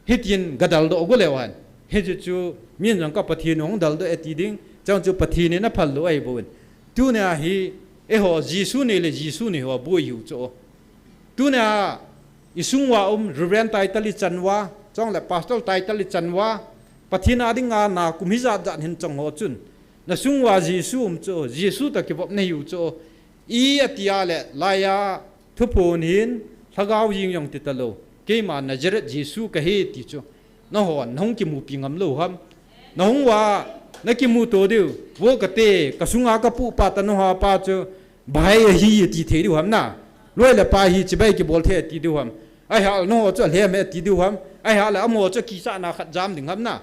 Hitin gadaldoh go leu hen. Hichu chu min jong ka Pathen hung daldoh e ti ding, chule chu Pathen in aphal lou ahi bou in. Tunia hi, eiho Jesu nei le Jesu nei ho boi hiu chu. Tunia isung uva um Reverend title ichan uva, chule Pastor title ichan uva, Pathen a dinga na kum hijat jat hin chang ho chun, nasung uva Jesu um chu, Jesu toh kivop nahiu chu, i ati a le laiya thuphon hin, lhagao jeng jong ti talou, keima Nazareth Jesu kahi ti chu, nahon nahung kimupi ngam lou ham? Nahung uva, nakimuto diu, vo kate, kasunga kapu pa tanu ha pa chu, Baha'i ahi ti thei diu ham na? Loi le pai hi chibai kibol thei ti diu ham? Ahileh naho chu alhem e ti diu ham? Ahileh amaho chu kichatna khat jam ding ham na?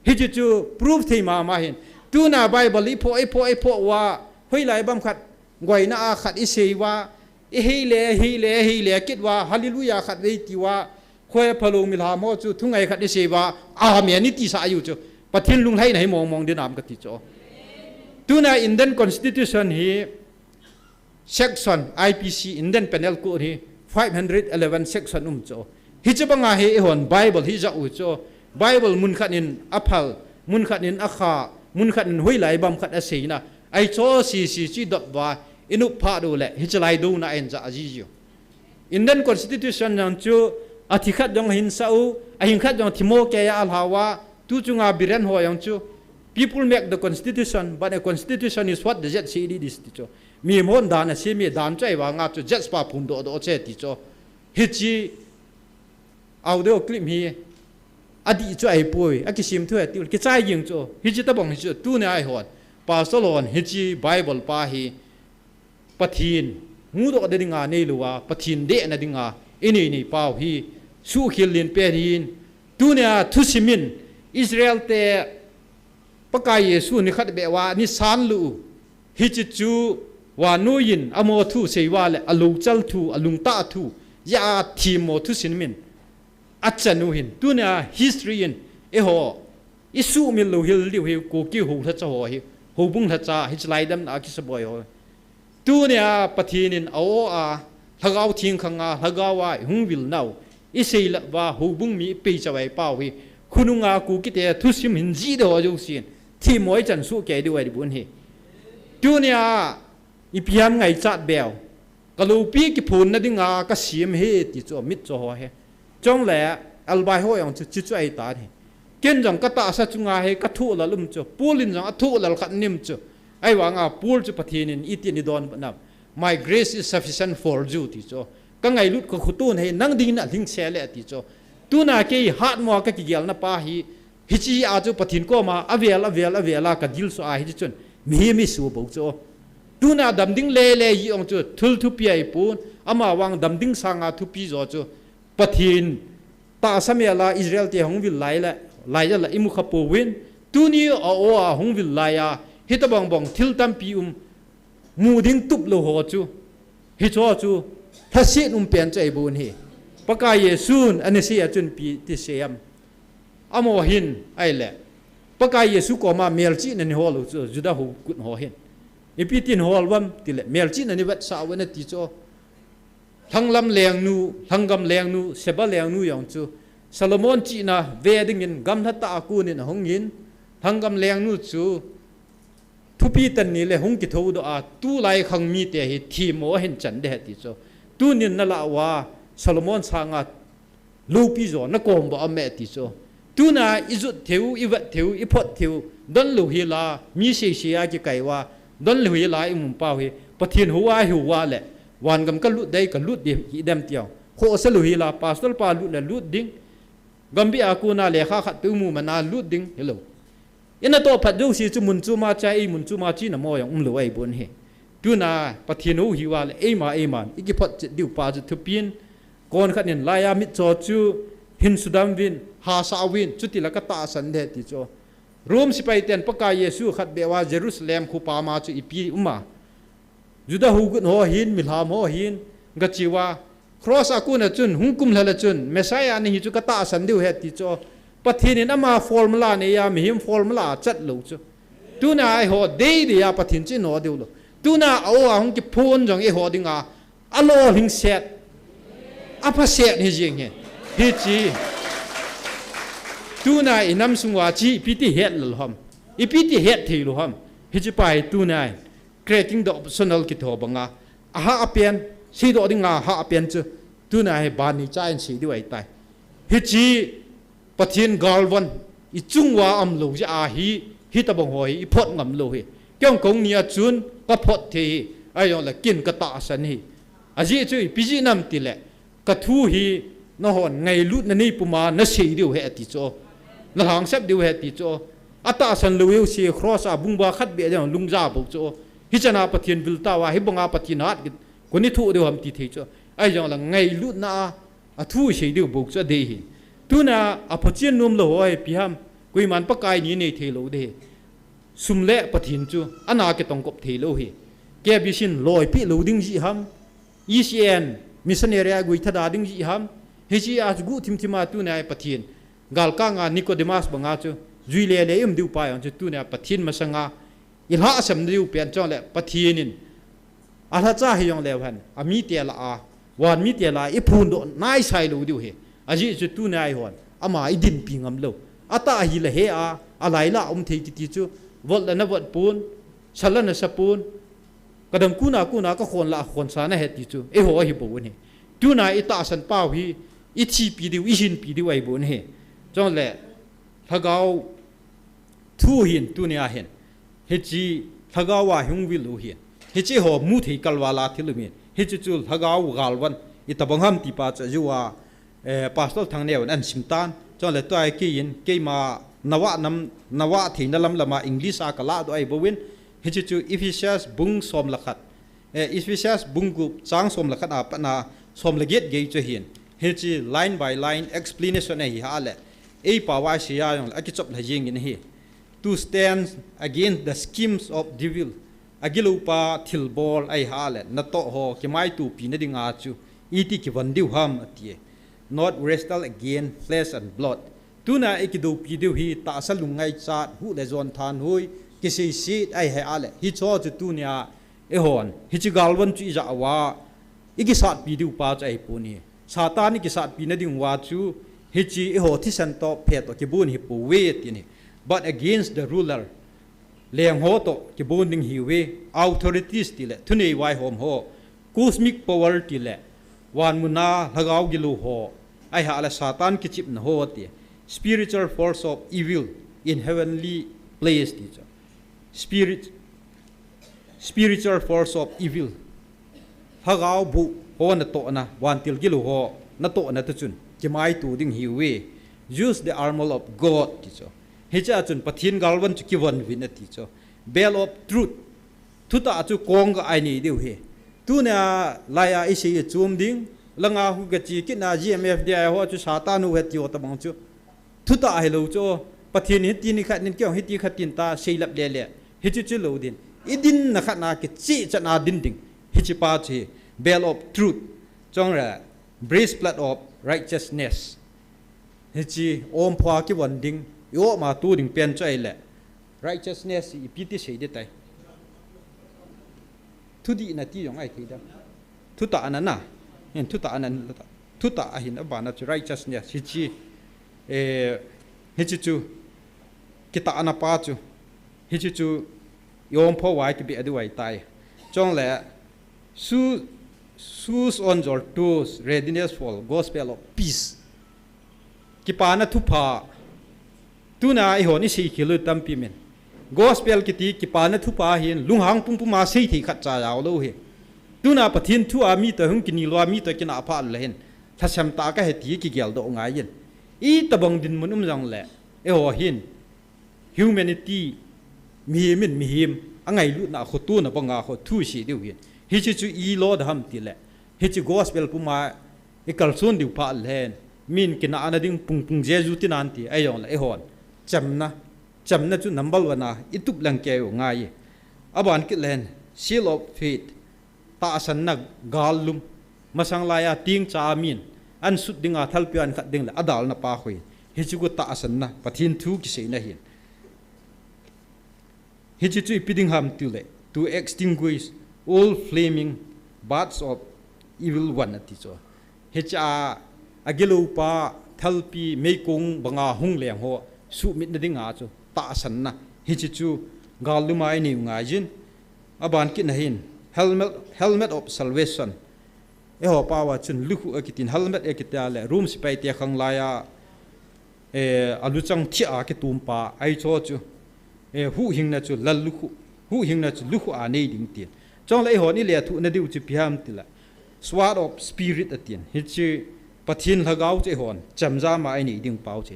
Hichu chu proof thei mama hin. Tuna Bible ipho, ipho, ipho uva, hoilai bam khat, goina a khat isei uva, ihei le, hei le, hei le kit uva, hallelujah khat vei ti uva, khoi phalou milham ho chu thungai khat isei uva, amen iti sah u chu, Pathen lunglhaina hi mong mong ding ham kati chu. Tuna Indian Constitution hi, section, I P C, Indian Penal Code hi five hundred eleven section um chu. Hiche banga hi eihon Bible hi ja u chu. Bible mun khat in aphal, mun khat in akha, mun khat in hoilai bam khat aseina. Ahi chu sese chu idop uva, inop phat u le, hiche lai douna in ja aji jiu. Indian Constitution jong chu, athi khat jong ahin sah u, ahing khat jong thimo keiya alha uva, tu chunga Biren ho jong chu, people make the constitution, but a constitution is what the judge say it is ti chu. Mihon dan asem e, dan chu ahivanga chu judge pa phondoh doh cheh ti chu. Hiche audio clip hi adih chu ahipoi, akisem thu ahi ti u le kichai jing chu. Hiche tabang hi chu tunia eihon, pastor hon hiche Bible pa hi Pathen huhdoh dinga neilouva, Pathen dehna dinga inei nei pau hi suhkhel len pen hin. Tunia thusim in Israel te Pakai Jesu nikhat beh uva ana san lou u. Hiche chu vannoi in amaho thu sei uva le alouchal thu, alungtah thu, jeh a themmo thusim in achan u hin. Tunia history in eiho isuhmil louhel diu hi Kuki ho lhacha ho hi, houbung lhacha hiche lai damna a kisaboi ho. Tunia Pathen in a-o a, Lhagao Theng khanga, Lhagao a ihung vil nau, isei lhah uva, houbung mi ipei chavai pau hi, khonunga Kukite thusim hin jih ding ho jousen, themmo ichan sohkei diu ahi bou ahi. Tunia, ipi ham ngaichat beu, kaloupi kiphonna dinga kasem ahi ti chu mitcho ho hi. Chule, albai ho jong chu, chu chu ahitan ahi. Ken jong katahsa chunga hi kathohlal um chu, Paul in jong athohlal khat aum chu. Ahivanga Paul chu Pathen in itin eidonbut nam. My grace is sufficient for you ti chu. Kangailut kakhoto hi nang dingin alhingse leh ti chu. Tuna kei hatmo a kakigelna pa hi, hiche a chu Pathen koma avel, avel, avel a kadilsu a hiche chun mihem isuh bou chu. Tuna damding lele jong chu thil thupi ahipon, amavang damding sanga thupi jo chu Pathen tahsa mel a Israel te hung vil lai le, lai le, la imu kha pouvin, tuni a-o a hung vil laiya, hitabang bang thil tampi um, mu ding tup lou ho chu, hicho chu, lhaset um pen chu ahi bou ahi. Pakai Jesun ana sei a chun ipi ti sei am. Amaho hin, ahile, Pakai Jesu koma melchihna ana hol u chu, Juda ho kut ho hin. Ipi tin hol uvam, tile, melchihna ana vetsah uve ati chu. Lhanglam lengnu, lhanggam lengnu, Sheba lengnu jong chu, Solomon chihna ve dingin gamla tah a konin ahungin, lhanggam lengnu chu, thupi tah in ahile hung kithoudoh a, tulai khang mite hi themmo ahin chan ding ahi ti chu. Tunin nalah uva, Solomon sanga Loupi jo, na kom ba ame ti chu. Tuna i jut theu, i vat theu, i phot theu, don lou hi la, mi sei sei a kikai uva, don lou hi la i mun pau hi, Pathen hou a hi uva le, van gam ka lut dei, ka lut dei, hi dem tiu. Khohsa lou hi la, pastor pa lut le lut ding, Gambih a kona lekha khat tu mu mana lut ding, hilou. Ina toh phat jouse chu mun chom a cha ei mun chom a china mo jong umlou ahi bon hi. Tuna Pathen hou hi uva le eima eima i kiphot chet diu pa chu thupin kon khat in laiya mitcho chu hin sudam uvin, hasa uvin, chuti la ka tahsan de ti chu. Rome sepai ten Pakai Jesu khat beh uva Jerusalem khopi ma chu ipi um a. Juda houbung ho hin, milham ho hin, gachi uva, cross a kona chun, hung kum lha le chun, Messiah nahi chu ka tahsan diu ahi ti chu. Pathen in ama formula nei a, mihem formula a chat lou chu. Tuna eiho dei dei a Pathen chu i no diu lou. Tuna a o a hung kiphon jong eiho dinga, a lolhing set, a pha set hi jing hi. Hichi. Tuna i nam sung uva chi, ipi ti het lou ham. Ipi ti het thei lou ham. Hichi pa hi tuna. Cracking the optional kiti ho banga. Aha a pen, seidoh dinga aha a pen chu. Tuna hi bani cha in sei diu ahi tai. Hichi Pathen galvan i chung uva umlou jeh a hi, hitabang ho hi, i phot ngam lou hi. Kei jong kong ni a chun, ka phot thei hi. Ahi jong le kin ka tahsan hi. Ajeh chu ipi jeh ham ti le. Ka thu hi nahon ngailutna nei puma na sei diu ahi ti chu. Na lhangsap diu ahi ti chu. A tahsan lou jouse cross a bung ba khat beh ding lungja bou chu. Hichan a Pathen vil tauva, hibanga Pathen hat kit, koni thu diu ham ti thei chu. Ahi jong le ngailutna a, a thu sei diu bou chu adei hi. Tuna a phachen nom lou ho hi ipi ham. Koiman Pakai ni nei thei lou dei hi. Sum le Pathen chu, ana kitong kop thei lou hi. K B C in loipi lou ding jeh ham. E C N, missionary a gui thada ding jeh ham. Hichi a chu gu thim thim a tuna Pathen. Galkang a Nicodemus banga chu. Jui le le um diu pa jong chu tuna Pathen masanga. I lhasam diu pen chong le Pathen in. A lhacha hi jong le uhen. A mite lah a. Van mite lah a. I phondoh nai sai lou diu hi. Ajeh chu tuna eihon. Ama i dinpi ngam lou. Atah hi le he a. A lai la um thei kiti chu. Vot la na vot pon. Sa la na sa pon. Ka dam kuna kuna ka khon la khon sa na ahi ti chu. Eiho ahi bou ahi. Tuna i tahsan pau hi, i thipi diu, i hinpi diu ahi bou ahi. Chong le, lhagao thu hin, tuni a hin. Hichi, lhagao a hung vil u hin. Hichi ho mu thei kalval a thil um hin. Hichi chu lhagao galvan, itabang ham ti pa chu, ju a, Eh, Pastor Thangneo in ahin sim tan. Chule tua hi kei in, keima navah nam, navah theina lam lama English a kalah doh ahi bouvin. Hiche chu Ephesians bung som le khat. Eh, Ephesians bung gup chang som le khat a pat a som le get gei chu ahin. Hiche line by line explanation ahi a le. Eipao a isei a jongle akichop lha jeng in ahi. To stand against the schemes of devil. Agilou pa thilbol ahi a le, natoh ho kimaitopi na dinga chu, iti kivon diu ham ati e. Not wrestle against flesh and blood. Tuna ikidoupi diu hi tahsa lungngaicha, huh le jon thanhoi, kiseiset ahi a le. Hicho chu tunia eihon hiche galvon chu ijah uva ikisatpi diu pa chu ahipon ahi. Satan ikisatpi na diuva chu hiche eiho thisan toh phat toh kibon ahipouve ati ahi. But against the ruler, leng ho toh kibon ding ahiuve, authorities tile thunei vaihom ho, cosmic power tile vanmuna lhagao gilou ho, ahi a le Satan kichepna ho ti, spiritual force of evil in heavenly place ti chu. Spirit, spiritual force of evil. Lhagao boh ho natohna, vantil gilou ho natohna toh chun kimaito ding ahiuve. Use the armor of God ti chu. Hiche a chun Pathen galvon chu kivon uvin ati chu. Belt of truth. Thutah chu kong ka ai nei diu ahi. Tunia laiya isei ichom ding. Langa hu kache kitna G M F D I ho chu Satan hu ahi tiu tabang chu. Thutah ahilou chu, Pathen in hiti nikhat in keiho hiti khat in ta seilap lele. Hiche chu lou ding. Idinna khat na kicheh chan a din ding. Hiche pa chu hi, belt of truth. Chule, breastplate of righteousness. Hiche, omphoa kivon ding. I-om a tu ding pen chu ahile. Righteousness hi ipi ti sei ding tai. Thudihna ti jong ahi thei dem. Thutahna na. Hin thutahna, thutah ahin abana chu righteousness. Hiche, eh, hiche chu, kitahna pa chu. Hiche chu, i-omphoa kibeh diu ahitai. Chule, shoe, shoes on your toes, readiness for gospel of peace. Kipana thupha. Tuna eihon isei khel u tampi min. Gospel kiti kipana thupha hin lunghang pumpuma sei thei khat cha jao lou hi. Tuna Pathen thu a mi toh hung kinilou a mi toh kinah pha le hin, lhasam tah kahi ti kigel doh ngai in. Itobang dinmun um jongle, eiho hin humanity, mihem in mihem angailutna a khotona banga kho thu isei diu hin. Hiche chu ilou da ham tile, hiche gospel puma ikalson diu pha le hin, min kinahna ding pungpung Jesu tinan ti, ahijongle eihon chamna, chamna chu number one a itup lang kei u ngai. Aban kit le hin, seal of faith, tahsanna gallum, masang laiya tingcha a min ansut dinga thalpi ankhat ding le adalna pa khu hi. Hiche khu tahsanna, Pathen thu kiseina hin. Hiche chu ipi ding ham tile, to extinguish all flaming darts of evil one ati chu. Hiche a, agilou pa, thalpi meikong banga hung leng ho suhmitna dinga chu tahsanna. Hiche chu gallum a inei u ngai jin. Aban kit na hin, helmet, helmet of salvation. Eiho pao a chun lukhuh akitin, helmet akiti a le, Rome sepai te khang laiya, eh, aluchang thih a kitum pa, ahi cho chu, eh, huhhingna chu lal lukhuh, huhhingna chu lukhuh a nei ding tin. Chule eihon ilethuhna diu chu ipi ham tile, sword of spirit atin. Hiche Pathen lhagao chu eihon chamjam a inei ding pao chu.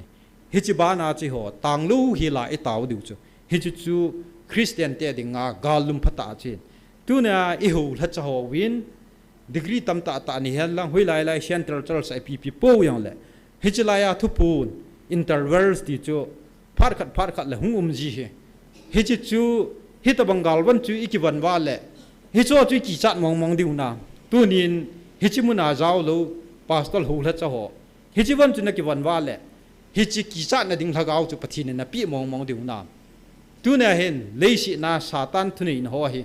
Hiche bana chu eiho tanglou hel a itao diu chu. Hiche chu Christian te dinga gallum phatah chu hin. Tuna ihou lhacha hon degree tamtah tah nei hen lang, hoilai lai Central Church a ipi ipi pou jongle, hiche laiya thuphon, intervals ti chu phat khat phat khat le hung um ji hi. Hiche chu, hitobang galvan chu ikivon uva le, hicho chu ikichat mong mong diu na. Tunin hiche muna jao lou pastor hou lhacha ho, hiche von chu nakivon uva le, hiche kichatna ding lhagao chu Pathen in napeh mong mong diu na. Tuna hin leiset a Satan thuneina ho hi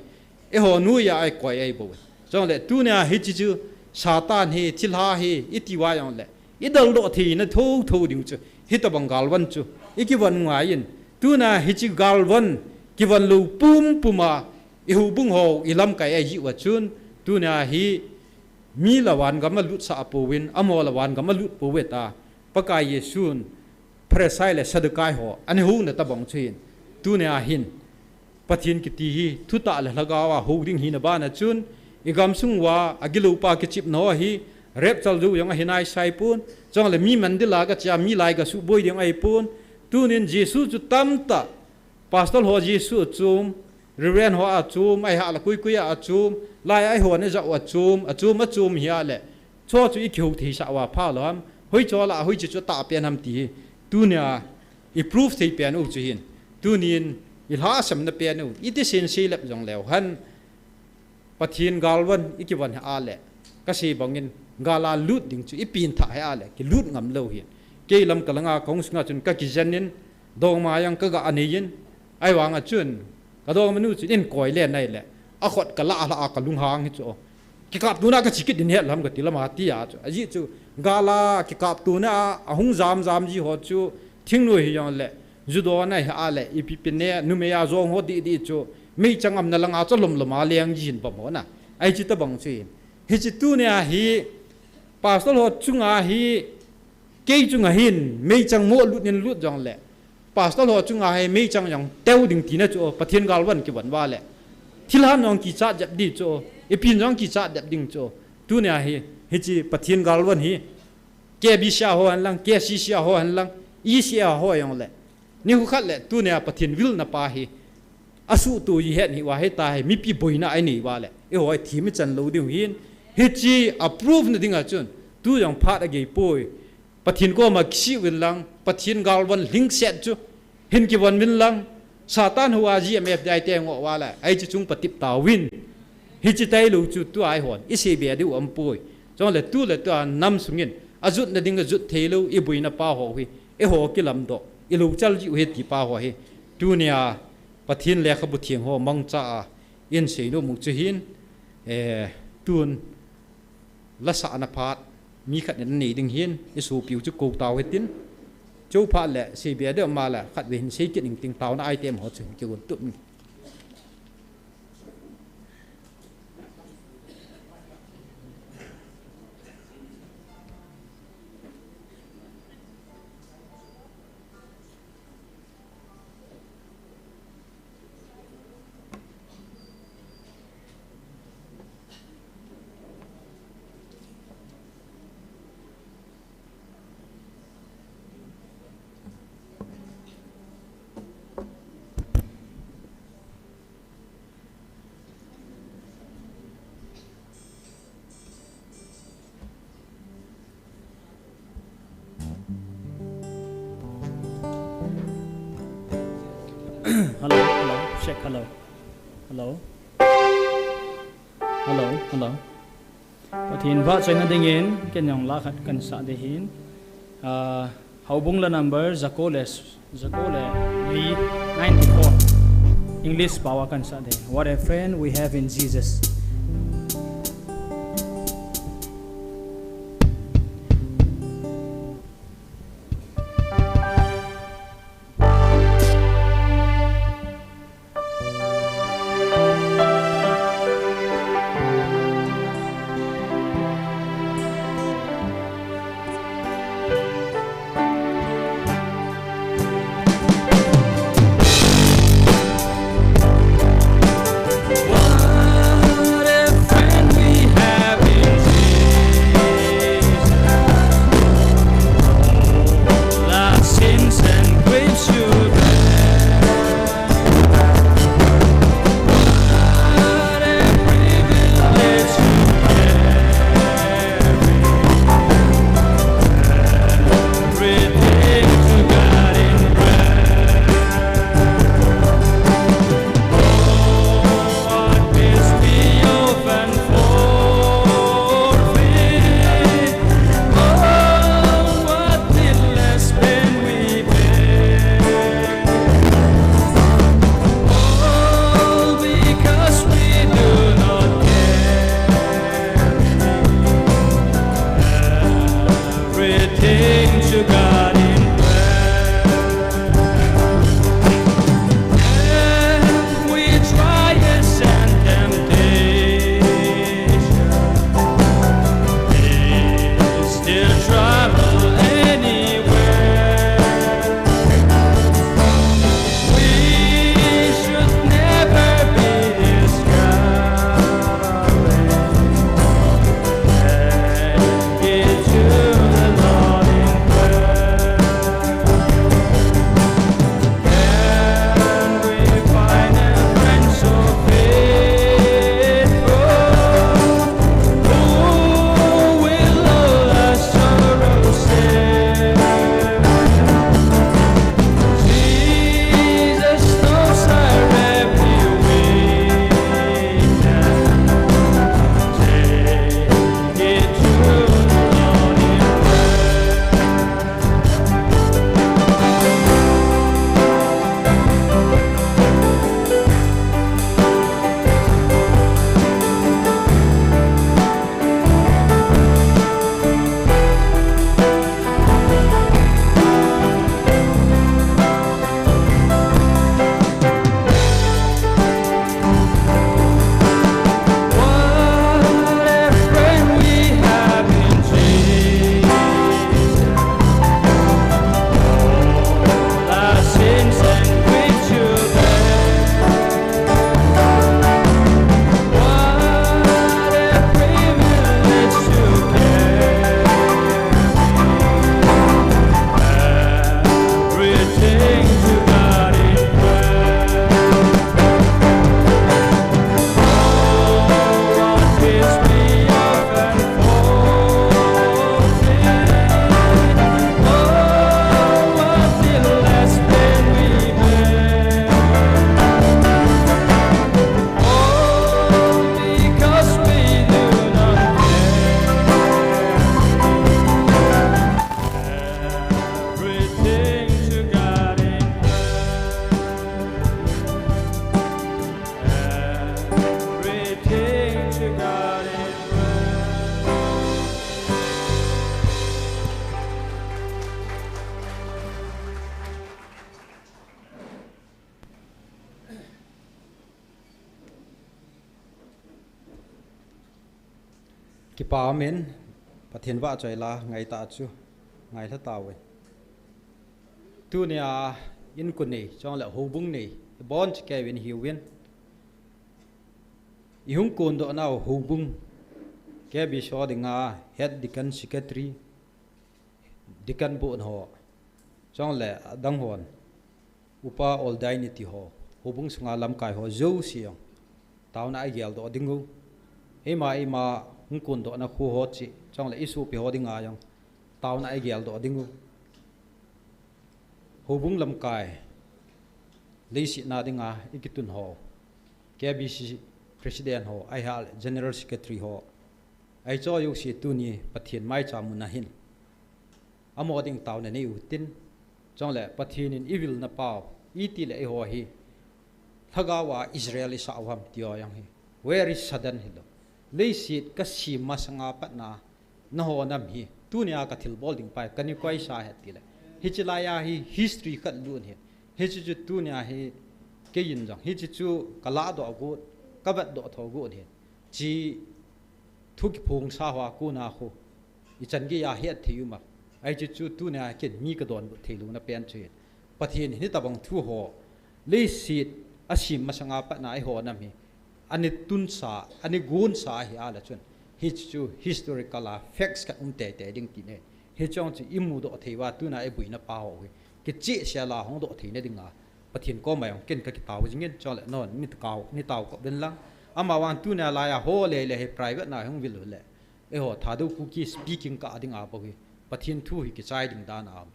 eiho noiya eikoi eibou. Chule tuna hiche chu Satan hi, thilha hi iti uva jongle, idaldoh theina thotho ding chu hitobang galvan chu ikivon ngai in. Tuna hiche galvan kivon lou pumpuma ihoubung ho ilamkai ahi uva chun, tuna hi mi la van gam alutsah pouvin, amaho la van gam alut pouve ta. Pakai Jesun Pharisai le Saddukai ho ana houna tobang chu hin. Tuna hin Pathen kiti hi thutah le lhagao a hou ding hina bana chun, igamsung uva agilou pa kichepna ho hi rapture jou jong ahi naisai pon. Chule mi mandal a gache a mi lai gasuh boi ding ahipon. Tunin Jesu chu tamtah, pastor ho Jesu achom, Reverend ho achom, ahi hale koi koi a achom, laiya eihon ijah u achom, achom achom hi a le, cho chu ikihou theisah uva pha lou ham, hoicho lah a hoiche chu atah pen ham ti hi tunia iprove thei pen u chu hin. Tunin ilhasamna pen u, iti sen seilep jongleu hen, Pathen galvan ikivon hi a le, kasei bangin gal a lut ding chu ipengthah hi a le kilut ngam lou hin. Kei Lamka langa kahung sunga chun kakijen in, dongma jong kaga nei in, ahivanga chun kadongmanu chun eikoi le nai le, akhut kalah lhah a kalunghang hi chu, kikaptona kache kit ding het lou ham kati lama tia chu. Ajeh chu gal a kikaptona a ahung jam jam ji ho chu, thingnoi hijongle, ju don ahi a le, ipi ipi ne, numei a jong ho didi chu, meichang amna langa chu lom lom a leng ji hin bam ho na. Ahi chu tobang chu hin. Hiche tunia hi, pastor ho chunga hi, kei chunga hin meichang mo lut nin lut jongle, pastor ho chunga hi meichang jong teu ding tina chu, Pathen galvan kivon uva le, thilhan jong kichat jep ding chu, ipin jong kichat jep ding chu. Tunia hi, hiche Pathen galvan hi, K B C a ho hen lang, K C C a ho hen lang, E C a ho jongle, nikho khat le tunia Pathen vilna pa hi asuhto ji het hi uva, hita hi mipi boina a inei uva le, eiho ithem ichan lou diu hin. Hiche a prove na dinga chun, tu jong phat agei poi. Pathen koma kisih uvin lang, Pathen galvan lhingset chu hin kivon uvin lang, Satan hou a G M F D I te ngoh uva le, ahi chu chung patep tauvin. Hiche tailou chu tua eihon isei be diu aum poi. Chule tu le tua nam sungin ajutna ding ajut thei lou iboina pa ho hi, eiho kilamdoh, ilouchal jiu hi ti pa ho hi, tunia Pathen lekhabu theng ho mangcha a insei nom u chu hin, eh, tun lasahna phat mi khat in anei ding hin, isopiu chu kou tau hitin. Chou phat le sei be deuh ma le khatvei hin sei kit ning ting, taona item ho chu hin kigon tup. Hello. Hello. Hello. Hello. Pathen vahchoina dingin, ken jong la khat kan sa ding ahin. Ah, Houbung la number, jako le, jako le li, ninety-four. English pao a kan sa ding. What a friend we have in Jesus. What a friend we have in Jesus. All our sins and griefs to bear. What a privilege to carry everything to God in prayer. Oh, what peace we often forfeit. Oh, what needless pain we bear. All because we do not carry everything to God in prayer. And we trials and temptation is still trouble anywhere. We should never be discouraged. Take it to the Lord in prayer. Can we find a friend so faithful, who will all our sorrows share? Jesus knows our every weakness. Take it to the Lord in prayer. What a friend we have in Jesus. All our sins and griefs to bear. What a privilege to carry everything to God in prayer. Oh, what peace we often forfeit. Oh, what needless pain we bear. All because we do not carry everything to God in prayer. Everything to God in prayer. Kipa amen. Pathen vahchoi la ngaitah chu ngailha tauve. Tunia inko nei, chule houbung nei, ibon chikei uvin hiuvin. Ihung kondoh nau houbung, K B C ho dinga, Head Deacon, Secretary, Deacon Bon ho, chule adang hon, Upa Oldaini ti ho, houbung sunga lamkai ho jouse jong, taona a igeldoh diu. Eima, eima hung kondohna kho ho cheh, chule isopi ho dinga jong, taona a igeldoh diu. Houbung lamkai, leiset na dinga i kitun ho, K B C C President ho, ahileh General Secretary ho, ahi chu jouse tuni Pathen maicham mun a hin amaho ding taona nei u hitin, chuleh Pathen in i vilna pau, i ti leh eiho hi lhagao a Israel i sah u ham ti ho jong hi very sudden hilou. Leiset ka sem masanga patna, nangho nam hi tunia ka thilbol ding pa hi ka ni koisa ahi ti leh, hiche laiya hi history khat lut ahi. Hiche chu tunia hi kei in jong hiche chu ka ladoh got, ka vetdoh tho got ahi. Hiche thu kiphongsa hoa kona khu ichan geiya het thei um a. Ahi chu, chu tunia ken mi ka donbut thei louna pen chu ahi. Pathen in hitabang thu ho, leiset a sem masanga patna eiho nam hi ani tunsa, ani gonsa ahi a leh chun, hiche chu historical a facts khat um teitei ding tina ahi. Hiche jong chu i mudoh thei uva, tunia i boina pau ho hi kichehsel a hung doh theina dinga Pathen koma jong ken ka kitao jingin, chuleh nangho ni tao, ni tao kop uvin lang. Amavang tunia laiya ho lele hi private na hung vil uleh, eiho Thadou Kuki speaking kah dinga bou hi Pathen thu hi kichai ding dan a um.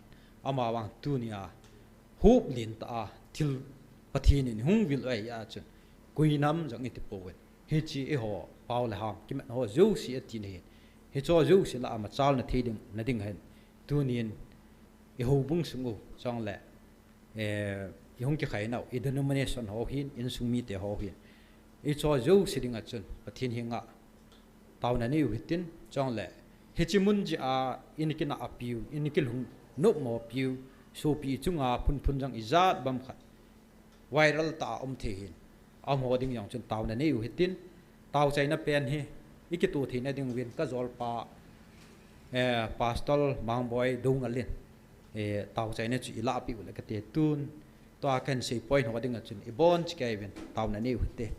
Amavang tunia hop lentah a thil Pathen in hung vil u ahi a chun, koi nam jong i ti pouvin. Hiche eiho pau le ham kimat ho jouse a tina ahi. Hiche jouse lah a machalna thei ding, na ding ahin, tunin i houbung sung u, chuleh, eh, i hung kikhai nau, i denomination ho hin, insung mite ho hin, hiche jouse dinga chun Pathen henga taona nei u hitin, chuleh hiche mun jeh a i kinah a piu, i kilhung nopmo piu, sopi chunga phunphun jong ijat bang khat viral tah a um thei hin, amaho ding jong chun taona nei u hitin, taochaina pen hi i kito theina dinguvin ka jolpa, eh, Pastor Mangboi Doungel in, eh, taochaina chu i lahpeh uleh kati tun, tua ken sei point ho dinga chun i bon chikei uvin taona nei u hite.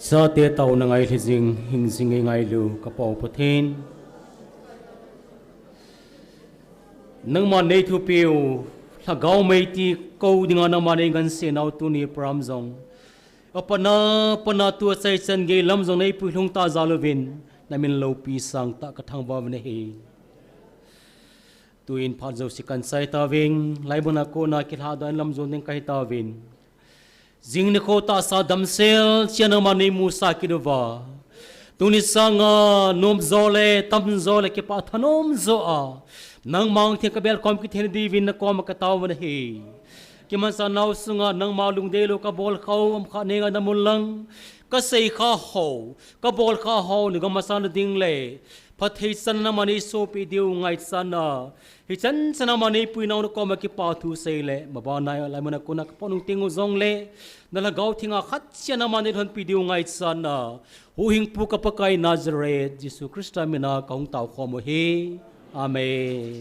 Chate taona ngailhi jing, hing jing eingailu ka Pa u Pathen. Nangma neithupiu, Lhagao meiti kou dinga nangma neingansei nau tuni program jong apatna, patna tua chaichan gei lam jong neipui lhung tah jal uvin, namin loupi sangtah ka thangvah uvin ahi. Tuin phat jouse kahin chai tauvin, laimuna kona kilhadoh in lam jon ding kahi tauvin. Jing nikho tahsa damsel cheh a nangma neimusah kit uva, tuni sanga nomjo le tamjo le kipah thanom jo a nangma hung theng kabel khom kit theina diuvin nakoma kataovin ahi. Kimanchah nau sunga nangma lungdeilou kabol khah u umkha neingaidam un lang, kasei khah ho, kabol khah ho nagam masang nading le phatthei chan a nangma neisopi diu ngaichat a, hichan chan a nangma neipui nau nakoma kipa thu sei le, mabana laimuna kona kapot nung teng u jongle, na Lhagao thenga khat cheh a nangma neilhonpi diu ngaichat a, huhhingpu ka Pakai Nazareth Jesu Christa mina kahung taokhom u ahi. Amen.